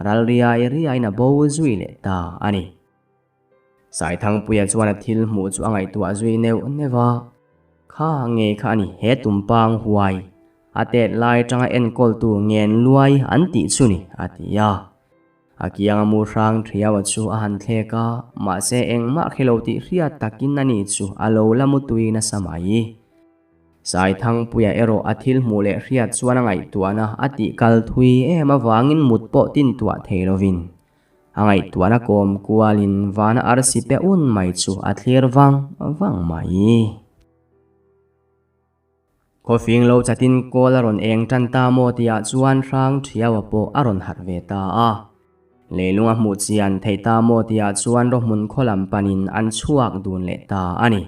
Ral riai riaiin a bo zui leh ta a ni. Saithangpuia chuan a thil hmuh chu a ngaihtuah zui neuh neuh a, Kha nge kha a ni, he tumpang huai, a tet lai atanga enkawltu ngen luai an tih chu ni, a ti a. A kianga mu hrang thiau a chu a han thlek a, mahse engmah khi lo tih hriat takin ani chu a lo la mu tui nasa mai. Saithangpuia erawh a thil hmuh leh hriat chuan a ngaihtuahna a tih kal thui em avangin mut pawh tintuah thei lovin a ngaihtuahna kawm kualin vana arsi pe un mai chu a thlir vang vang mai. Khawfing lo chatin kawl a rawn eng tan ta maw tihah chuan hrang thiaua pawh a rawn harh ve ta a. Leilung a hmuh chian theih ta maw tihah chuan rawhmun khaw lam panin an chhuak dun leh ta a ni.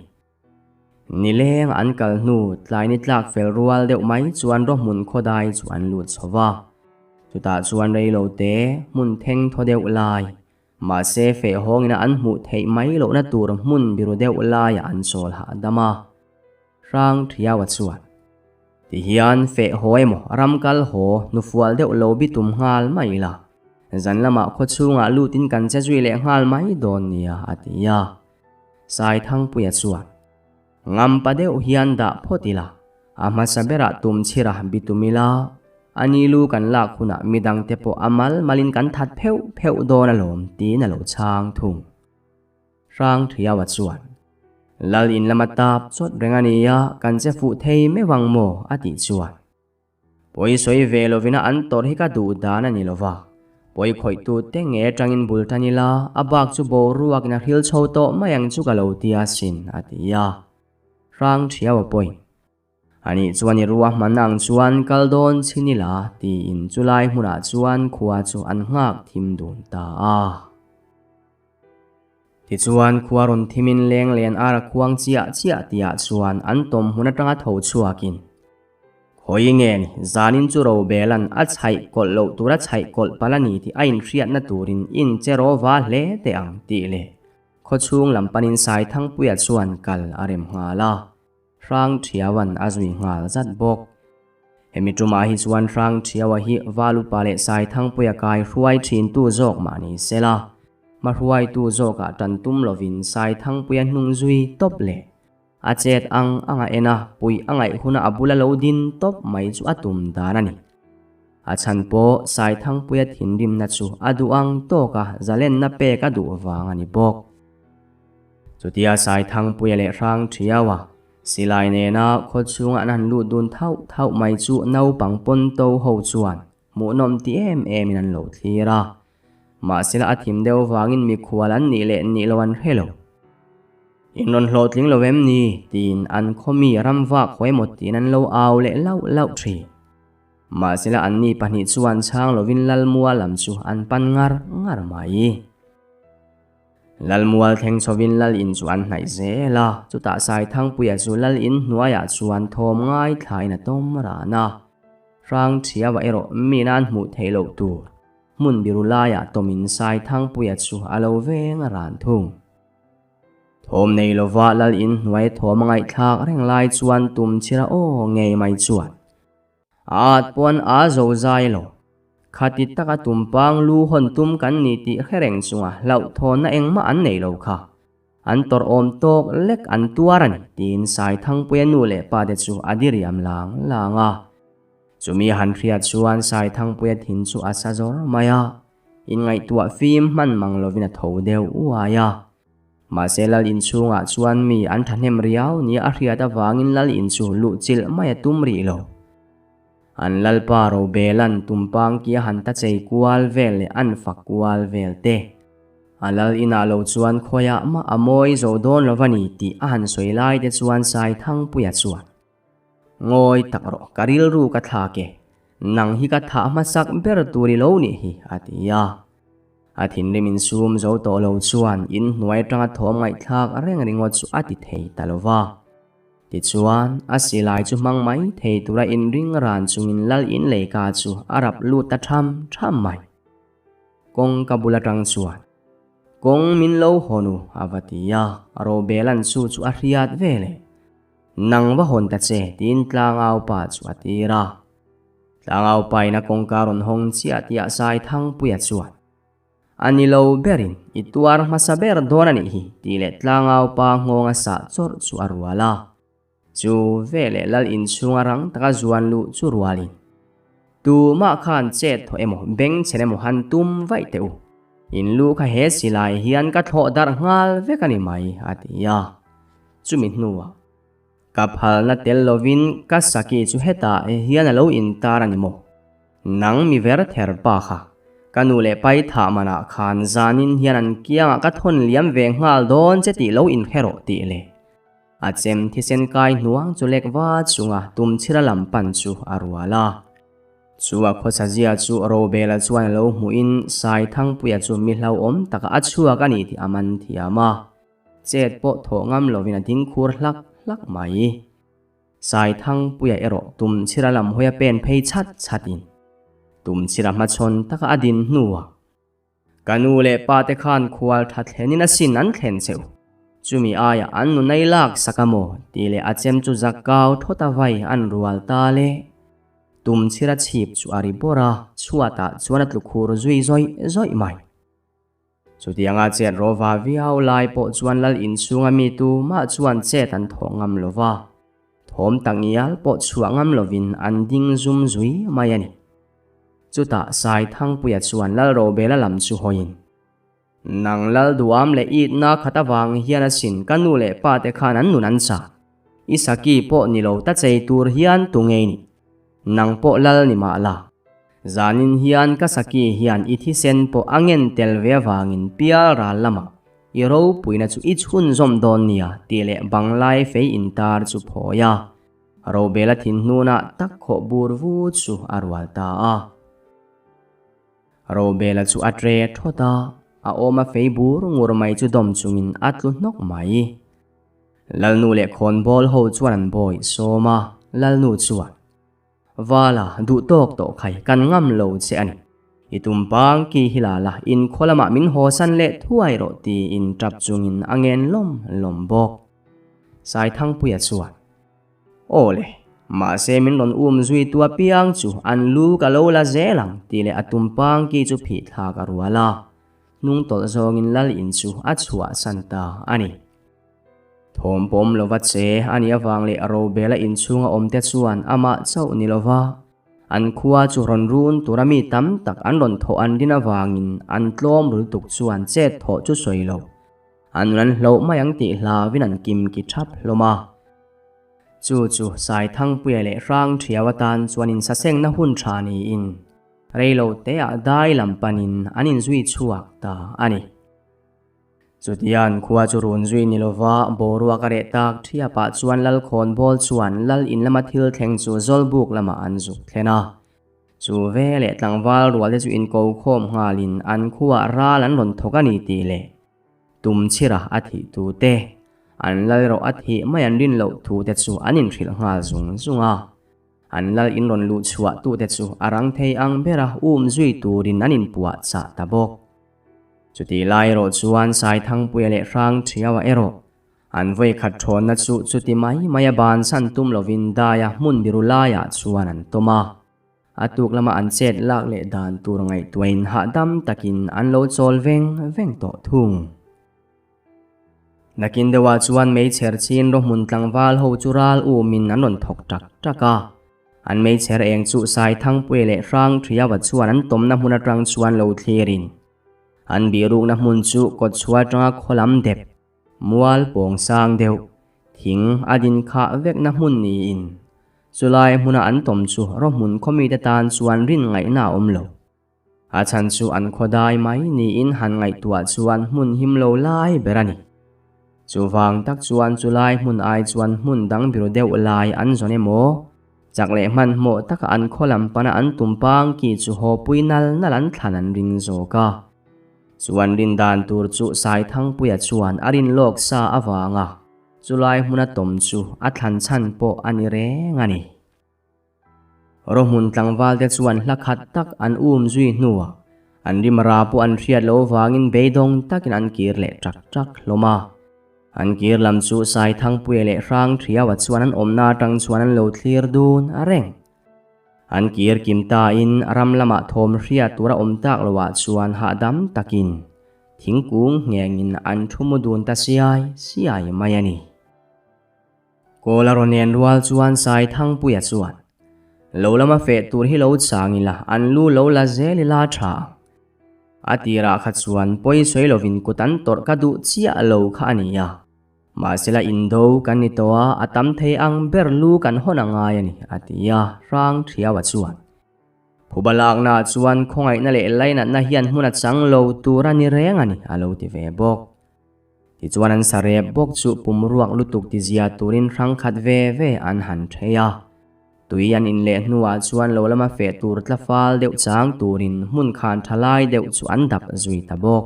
Nileng an kal hnu tlai ni tlak fel rual deuh mai chuan rawhmun khaw dai chu an lut chho va. Chutah chuan reilo te hmun theng thaw deuh lai Mahse feh hawngina an hmuh theih mai lohna tur hmun biru deuh laiah an chawl hahdam a. Hrang Thiaua chuan, Tihian feh haw emaw ram kal haw hnufual deuh lo bi tum nghal mai la, zan lamah khaw chhungah lutin kan che zui leh nghal mai dawn nia, a ti a. Saithangpuia chuan, Ngampa deuh hian dah phawt ila, a hmasa berah tum chhira bi tum ila, a ni lu kan lak hunah midangte pawh a mal malin kan that pheuh pheuh dawn alawm tiin a lo chhang thung. Hrang Thiaua chuan, Lal in lama tap chawt reng a nia, kan che fuh thei meuh ang maw? a tih chuan. Pawi sawi ve lovina an tawrh hi ka duh dan a ni lova, pawi khawihtu te nge atangin bul tan ila, a bak chu boruakin a hril chho tawh mai ang chu ka lo ti a sin, a ti a. Hrang Thiaua pawi. Anih chuan i ruahman ang chuan kal dawn chhin ila, tiin chulai hmunah chuan khua chu an nghak thim dun ta a. Tichuan khua rawn thimin leng len ar a khuang chiah chiah tihah chuan an tawm hmun atanga tho chhuakin, Khawi nge ni, zanin chu Robelan a chhaih kawlh loh tura chhaih kawlh palh a ni tih a inhriatna turin in che rawva hle teh ang tih leh khawchhung lam panin Saithangpuia chuan kal a rem nghal a. Hrang Thiauan a zui nghal zat bawk. Hemi tumah hi chuan Hrangṭhiaua hi Valupa leh Saithangpuia kai hruai ṭhintu zawk mah ni sela, hmahruaitu zawkah ṭan tum lovin Saithangpuia hnung zui tawp leh a chet ang anga en a, puih a ngaih huna a bula lo din tawp mai chu a tum dan a ni. A chhan pawh Saithangpuia thinrimna chu a duh ang tawka zalenna pek a duh vang a ni bawk. Chutia Saithangpuia leh Hrangṭhiaua Silai nena khaw chhunga an han lut dun thauh thauh mai chu naupang pawn to ho chuan hmuhnawm ti em em in an lo thlir a. Mahsela a thim deuh vangin mikhual an nih leh nih lo an hre lo. In rawn hlawhtling lo em ni? tiin an khaw mi ram vak haw emaw tiin an lo au leh lauh lauh thin. Mahsela anni pahnih chuan chhang lovin Lalmua lam chu an pan ngar ngar mai. Lalmual thleng chhovin Lal in chu an hnaih zel a, chutah Saithangpuia chu Lal in hnuaiah chuan thawm ngaithlain a tawm ran a. Hrangṭhiava erawh mi nan hmuh theih loh tur hmun biru laiah tawmin Saithangpuia chu a lo veng ran thung. Thawm nei lova Lal in hnuai thawm a ngaihthlak reng lai chuan tumchhira aw ngei mai chuan A at pawn a zo zai lo. Khati taka tumpang lu hawn tum kan ni tih hre reng chunga hlauhthawnna engmah an nei lo kha. An tawrh awm tawk lek an tuar a ni, tiin Saithangpuia nu leh pa te chu a diriam lang lang a. Chumi han hriat chuan Saithangpuia thin chu a sa zawr mai a, inngaihtuah fim hman mang lovin a tho deuh uai a. Mahse Lal inchhungah chuan mi an thahnem riau nia a hriat avangin Lal in chu luh chilh mai a tum rih lo. An Lalpa Robelan tumpang kia han ta chei kual vel leh an fak kual vel te. A Lal inah lo chuan khawiah mah a mawi zo dawn lo va ni tih a han sawi lai te chuan Saithangpuia chuan, Ngawi tak rawh, ka rilru ka thlak e. Nang hi ka thah hmasak ber tur i lo nih hi, a ti a. A thinrim insum zo tawh lo chuan in hnuai atanga thawm ngaihthlak reng ringawt chu a ti thei ta lo va. Tichuan, a silai chu hmang mai thei tura inring ran chungin lal in leika chu a rap lut ta tham tham mai. Kawng ka bul atang chuan, Kawng min lo hawn u, a va ti a, Robelan chu chu a hriat ve leh. Nang va hawn ta che, tiin tlangau pa chu a tir a. Tlangau paina kawngka rawn hawng chiah tihah Saithangpuia chuan, A ni lo berin i tuar hmasa ber dawn a nih hi, tih leh Tlangau pa nghawnga sah chawrh chu a rual a. Chu veleh lal inchhunga rang taka zuan luh chu rualin, Tumah khan chet thaw emaw bengchhen emaw han tum vaih teh u. In lu kha he silai hian ka thlawh darh nghal vek a ni mai, a ti a. Chumi hnuah. Ka phalna tel lovin ka saki chu hetah hian a lo intar a ni maw? Nang mi ver ther pa kha, ka nu leh pai thah manah khan zanin hian an kiangah ka thawn liam ve nghal dawn che tih lo inhre rawh tih le. A chem thisen kai hnuang chu lek va chunga tumchhira lam pan chu a rual a. Chu a khawsazia chu Robela chuan a lo hmuhin Saithangpuia chu mi hlauhawm takah a chhuak a ni tih a man thiam a. Chet pawh thawh ngam lovin a ding khur hlak hlak mai. Saithangpuia erawh Tumchhira lam hawia pen phei chhat chhatin Tumchhira hmachhawn taka a din hnuah, Ka nu leh pa te khan khual tha thlenin a sin an thlen cheu. Chumi aiah an nu nei lak sak a maw? tih leh a chem chu zakkau thawt a vai an rual ta le. Tumchhira chhip chu a ri bawrh a, chhuatah chuan a tlu khur zui zawih zawih mai. Chutianga chet rawva viau lai pawh chuan lal inchhunga mi tumah chuan chet an thawh ngam lo va, thawm tak ngial pawh chhuah ngam lovin an ding zum zui mai a ni. Chutah Saithangpuia chuan lal Robela lam chu hawiin, Nang lal duam leh itna khat avang hian asin ka nu leh pa te khan an nun an chah. I saki pawh ni lo ta chei tur hian tu ngei ni. Nang pawh lal ni mah la. Zanin hian ka saki hian i thisen pawh a ngen tel ve avangin pial ral lamah i ropuina chu i chhunzawm dawn nia tih leh banglai fei intar chu phawi a, Robela thinhnunah tak khawh bur vu chu a rual ta a. Robela chu a tre thawt a, a awma fei bur ngur mai chu dawm chungin a tlu hnawk mai. Lalnu leh khawnbawl ho chuan an bawi sawm a, Lalnu chuan. Vala, duh tawk tawh khai, kan ngam lo che a ni. I tumpang ki hi la la, in khaw lamah min hawsan leh thuai rawh tiin tap chungin a ngen lawm lawm bawk. Saithangpuia chuan, Aw le, Mahse min rawn um zui tu apiang chu an lu ka lo la zel ang tih leh a tumpang ki chu phih thlak a rual a. Hnung tawlh zawngin lal in chu a chhuahsan ta a ni. Thawm pawm lova che a nih avang leh Robela inchhunga awmte chuan amah chauh ni lova an khua chu rawn run tura mi tam tak an rawn thawh an rin avangin an tlawm rultuk chuan chet thawh chu sawi lo an nun an hloh mai ang tih hlauvin an kim ki thap hlawm a. Chu chu Saithangpuia leh Hrangṭhiau atan chuan insasengna hun tha niin reilo teah dai lam panin an inzui chhuak ta a ni. Chutian khua chu run zui ni lova boruak a reh tak thiapah chuan Lalkhawnbawl chuan Lal in lama thil thleng chu Zawlbuk lamah an zuk thlen a. Chu veleh tlangval rualte chu inko khawm nghalin an khuaah ral an rawn thawk a ni tih leh Tumchhira a thih tute, an lal erawh a thih mai an rin loh thute chu an inhrilh nghal zung zung a. An lal in rawn luh chhuah tute chu a rang thei ang bera um zui turin an inpuah chah ta bawk. Chutih lai erawh chuan Saithangpuia leh Hrangṭhiaua erawh an vawi khat ṭhawnna chu chuti mai mai a bansan tum lovin daia hmun biru laiah chuan an tawm a. A tuk lama an chet lak leh dan tur ngaihtuahin hahdam takin an lo chawl veng veng tawh thung. Nakin deuhah chuan meichher chin rawhmun tlangval ho chu ral umin an rawn thawk ṭak ṭak a. An meichher eng chu Saithangpuia leh Hrangṭhiaua chuan an tawmna hmun aṭang chuan lo thlirin an bihrukna hmun chu kawtchhuah aṭanga khaw lam dep, mual pawng sang deuh, thing a din khah vekna hmun niin chulai hmuna an tawm chu rawhmun khawmite tan chuan rin ngaihna a awm lo. A chhan chu an khaw dai mai niin han ngaihtuah chuan hmun him lo lai ber a ni. Chuvang tak chuan chu lai hmun ai chuan hmun dang biru deuh lai an zawn emaw, chak leh hmanhmawh taka an khaw lam pana an tum pang ki chu haw pui nal nal an thlan an ring zawk a. Chu an rin dan tur chu Saithangpuia chuan a rin lawk sa avanga chu lai hmuna tawm chu a thlan chhan pawh a ni reng a ni. Rawhmun tlangvalte chuan hla khat tak an um zui hnuah an rimra pawh an hriat loh avangin beidawng takin an kir leh ṭak ṭak hlawm a. An kir lam chu Saithangpuia leh Hrangṭhiaua chuan an awmna aṭang chuan an lo thlir dun a reng. An kir kim tain ram lamah thawm hriat tur a awm tak loah chuan hahdam takin thingkung nghengin an thu mu dun ta siai siai mai a ni. Kawl a rawn en rual chuan Saithangpuia chuan, Lo lama feh tur hi lo chang ila, an lu lo la zel ila a tha ang. A tirah kha chuan pawi sawi lovin kut an tawrh ka duh chiah lo kha a ni a. Mahsela indo kan ni tawh a, a tam thei ang ber lu kan hawn a ngai a ni, a ti a, Hrang Thiaua chuan. Phuba laknaah chuan khawngaihna leh lainatna hian hmun a chang lo tur a ni reng a ni, a lo ti ve bawk. Tichuan an sarep bawk chu pum ruak lutuk tizia turin hrang khat ve ve an han thei a. Tui an inleh hnuah chuan lo lama feh tur tla fal deuh chang turin hmun khan tha lai deuh chu an dap zui ta bawk.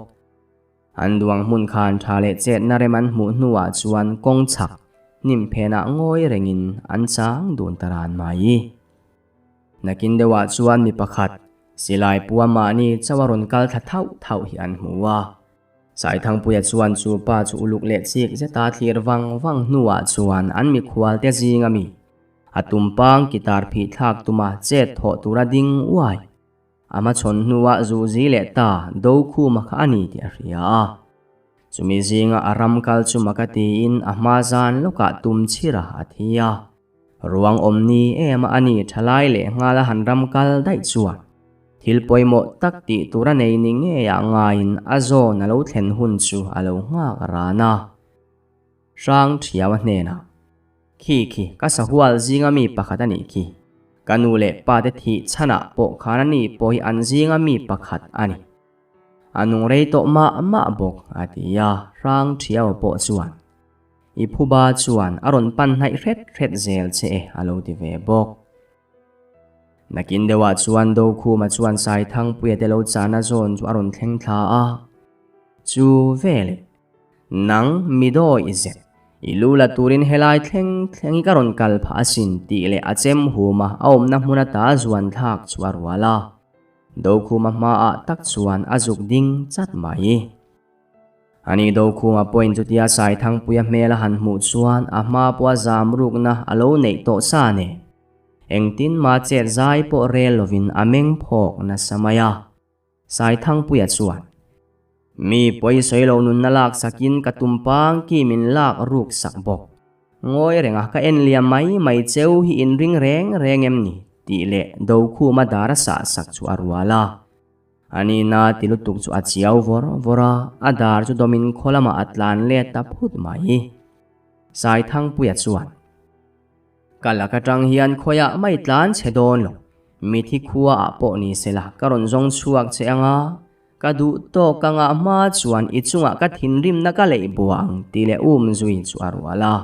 An duang hmun khan tha leh chetna rem an hmuh hnuah chuan kawng chhak hnim phenah ngawi rengin an chang dun ta ran mai. Nakin deuhah chuan mi pakhat silai pua mahni chauh a rawn kal thla thauh thauh hi an hmu a. Saithangpuia chuan chu pa chu uluk leh chik zeta thlir vang vang hnuah chuan an mikhualte zing ami a tumpang guitar phih thlak tuma chet thawh tura ding uai a hmachhawn hnuah zuzi leh ta Dokhuma kha a ni tih a hria a. Chumi zinga a ram kal chu maka tiin a hma zan lawkah tum chhira a thi a. Ruang awm ni em a ani thalai leh nghal a han ram kal daih chuan thil pawimawh tak tih tur a nei ni ngei ah ngaiin a zawn a lo thlen hun chu a lo nghak ran a. Hrang Thiaua hnenah, Khi khi, ka sahual zinga mi pakhat a nih khi. Ka nu leh pa te thih chhanah pawh khan a ni pawh hi an zinga mi pakhat a ni. A nung rei tawh mah mah bawk, a ti a, Hrang Thiaua pawh chuan. I phuba chuan a rawn pan hnaih hret hret zel che e, a lo ti ve bawk. Nakin deuhah chuan Dokhuma chuan Saithangpuia te lo chahna zawn chu a rawn thleng thla a. Chu veleh, Nang mi dawi zet, i lu la turin helai thleng thleng i ka rawn kal phah asin tih leh a chem huma a awmna hmun ata zuan thlak chu a rual a. Dokhuma hmaah tak chuan a zuk ding chat mai. Ani Dokhuma pawhin chutia Saithangpuia hmel a han hmuh chuan a hma pawha zam rukna a lo neih tawh sa nen. Engtin mah chet zai pawh rel lovin a meng phawk nasa mai a. Saithangpuia chuan, Mi pawi sawi lo nunna lak sakin ka tum pang ki min lak ruk sak bawk. Ngawi renga ka en liam mai mai cheu hi in ring reng reng em ni? tih leh Dokhuma dar a sah sak chu a rual a. Anina ti lutuk chu a chiau vawr vawr a, a dar chu dawmin khaw lamah a tlan let ta phut mai. Saithangpuia chuan. Ka lak atang hian khawiah mai tlan che dawn lo, mithi khua ah pawh ni sela ka rawn zawng chhuak che anga, ka duh tawk ka ngah hma chuan i chungah ka thinrimna ka leih bua ang tih leh um zui chu a rual a.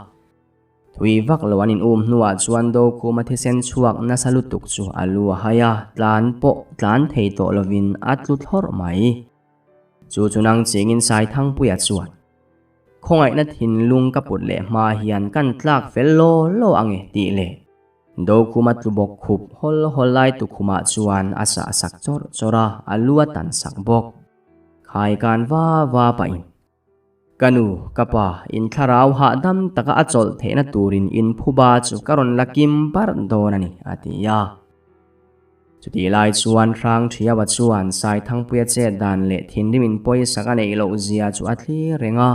Thui vak lo an in um hnuah chuan Dokhuma thisen chhuak nasa lutuk chu a lu a hai a, tlan pawh tlan thei tawh lovin a tlu thlawrh mai. Chu chu nang chingin Saithangpuia chuan. Khawngaihna thinlung ka put leh hma hian kan tlak fel law law ang e tih leh Dokhuma tlu bawk khup hawl hawl lai tukhumah chuan a sah sak chawrh chawrh a, a lu a tan sak bawk. Khai kan va va pahin, Ka nu, ka pa, in thlarau hahdam taka a chawlh theihna turin in phuba chu ka rawn la kim barh dawn a ni, a ti a. Chutih lai chuan Hrang Thiaua chuan Saithangpuia chet dan leh thinrimin pawisak a neih loh zia chu a thlir reng a,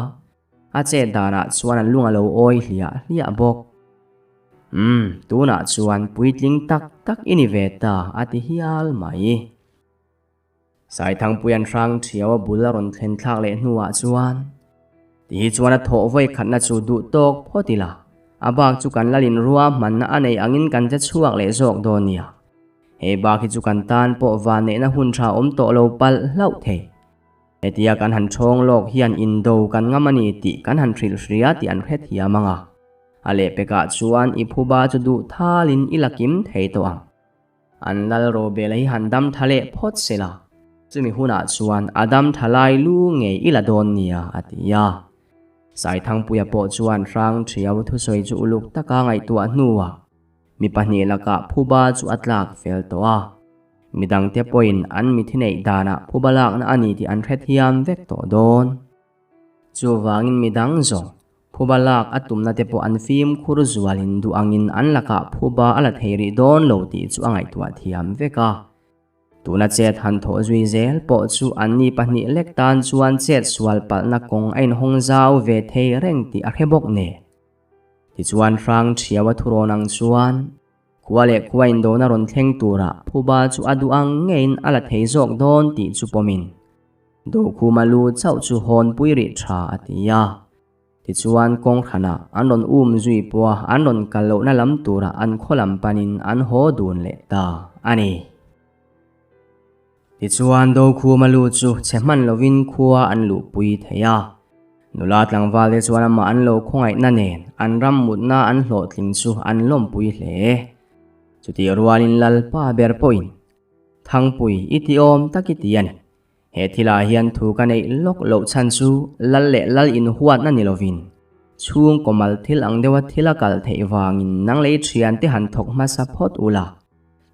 a chet danah chuan an lung a lo awi hliah hliah bawk. Umm, tunah chuan puitling tak tak i ni ve ta, a ti hial mai. Saithangpuia'n Hrang Thiaua bul a rawn thlen thlak leh hnuah chuan, Tihi chuan a thawh vawi khatna chu duh tawk phawt ila, a bak chu kan lalin rua hmanna a nei angin kan che chhuak leh zawk dawn nia. Hei bak hi chu kan tan pawh van neihna hun tha awm tawh lo palh hlauh thei. Hetia kan han thawng lawk hian indo kan ngam a ni tih kan han hrilh hria tih an hrethiam ang a. A lehpekah chuan i phuba chu duh thalin i la kim thei tawh ang. An lal Robela hi han dam tha leh phawt se la, chumi hunah chuan a dam tha lai lu ngei i la dawn nia, a ti a. Saithangpuia pawh chuan Hrang Thiau thusawi chu uluk taka ngaihtuah hnuah Mi pahnih lakah phuba chu a tlak fel tawh a, midangte pawhin an mithi neih danah phuba lakna a ni tih an hrethiam vek tawh dawn. Chuvangin midang zawng phuba lak a tumna te pawh an fimkhur zualin duh angin an lakah phuba a la thei rih dawn lo tih chu a ngaihtuah thiam vek a. Tuna chet han thawh zui zel pawh chu anni pahnih lek tan chuan chet sual palhna kawng a inhawng zau ve thei reng tih a hre bawk nen. Tichuan Hrang Thiaua thurawn ang chuan khua leh khua indona rawn thleng turah phuba chu a duh ang ngeiin a la thei zawk dawn tih chu pawmin Dokhuma lu chauh chu hawnpui rih tha a ti a. Tichuan kawng hranah an rawn um zui pawha an rawn kal lohna lam turah an khaw lam panin an haw dun leh ta a ni. Tichuan Dokhuma lu chu chhe hman lovin khua an luhpui thei a. Nula tlangvalte chuan amah an lo khawngaihna nen an ram mutna an hlawhtling chu an lawmpui hle. Chutih rualin Lalpa ber pawhin, Thangpui i ti awm tak i ti a ni. He thilah hian thu ka neih lawk loh chhan chu lal leh lal inhuatna ni lovin, chhungkaw mal thil ang deuha thil a kal theih vangin nang lei thiante han thawk hmasa phawt ula.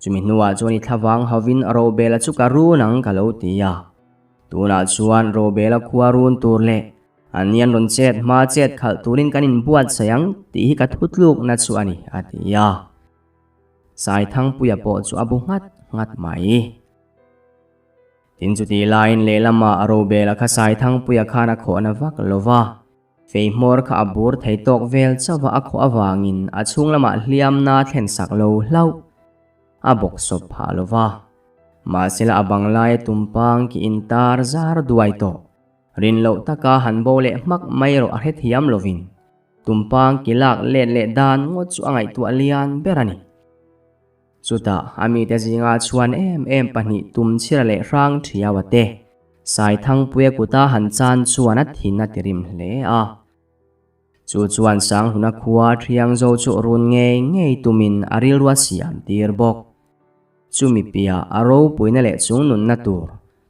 Chumi hnuah chuan i thlavang hovin Robela chu ka run ang ka lo ti a. Tunah chuan Robela khua run tur leh an ni an rawn chet hma chet khalh turin kan inbuatsaih ang tih hi ka thutlukna chu a ni, a ti a. Saithangpuia pawh chu a bu nghat nghat mai. Tin chutih laiin lehlamah Robela kha Saithangpuia khan a khawhna vak lo va. Fei hmawr kha a bur thei tawk vel chauh a a khawh avangin a chhung lamah hliamna a thlen sak lo hlauh. A bawk sawp phah lo va. Mahsela a bang laia tumpang ki intar zar duai tawh. Rin loh taka han bo leh hmak mai erawh a hrethiam lovin tumpang ki lak let leh dan ngawt chu a ngaihtuah lian ber a ni. Chutah a mite zingah chuan em em pahnih Tumchhira leh Hrang Thiaua te Saithangpuia kuta han chan chuan a thin a tirim hle a. Chu chuan Sanghluna khua Thiangzo chu run ngei ngei tumin a rilru a siam tir bawk. Chumi piah a ropuina leh chungnunna tur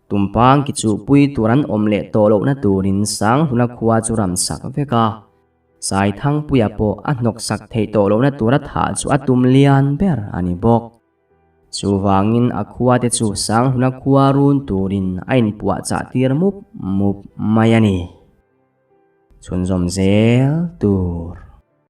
Tumpang ki chuhpui tur an awm leh tawh lohna turin Sanghluna khua chu ramsak vek a. Saithangpuia pawh a hnawksak theih tawh lohna tura thah chu a tum lian ber a ni bawk. Chuvangin a khuate chu Sanghluna khua run turin a inpuahchah tir mup mup mai a ni. Chhunzawm zel tur.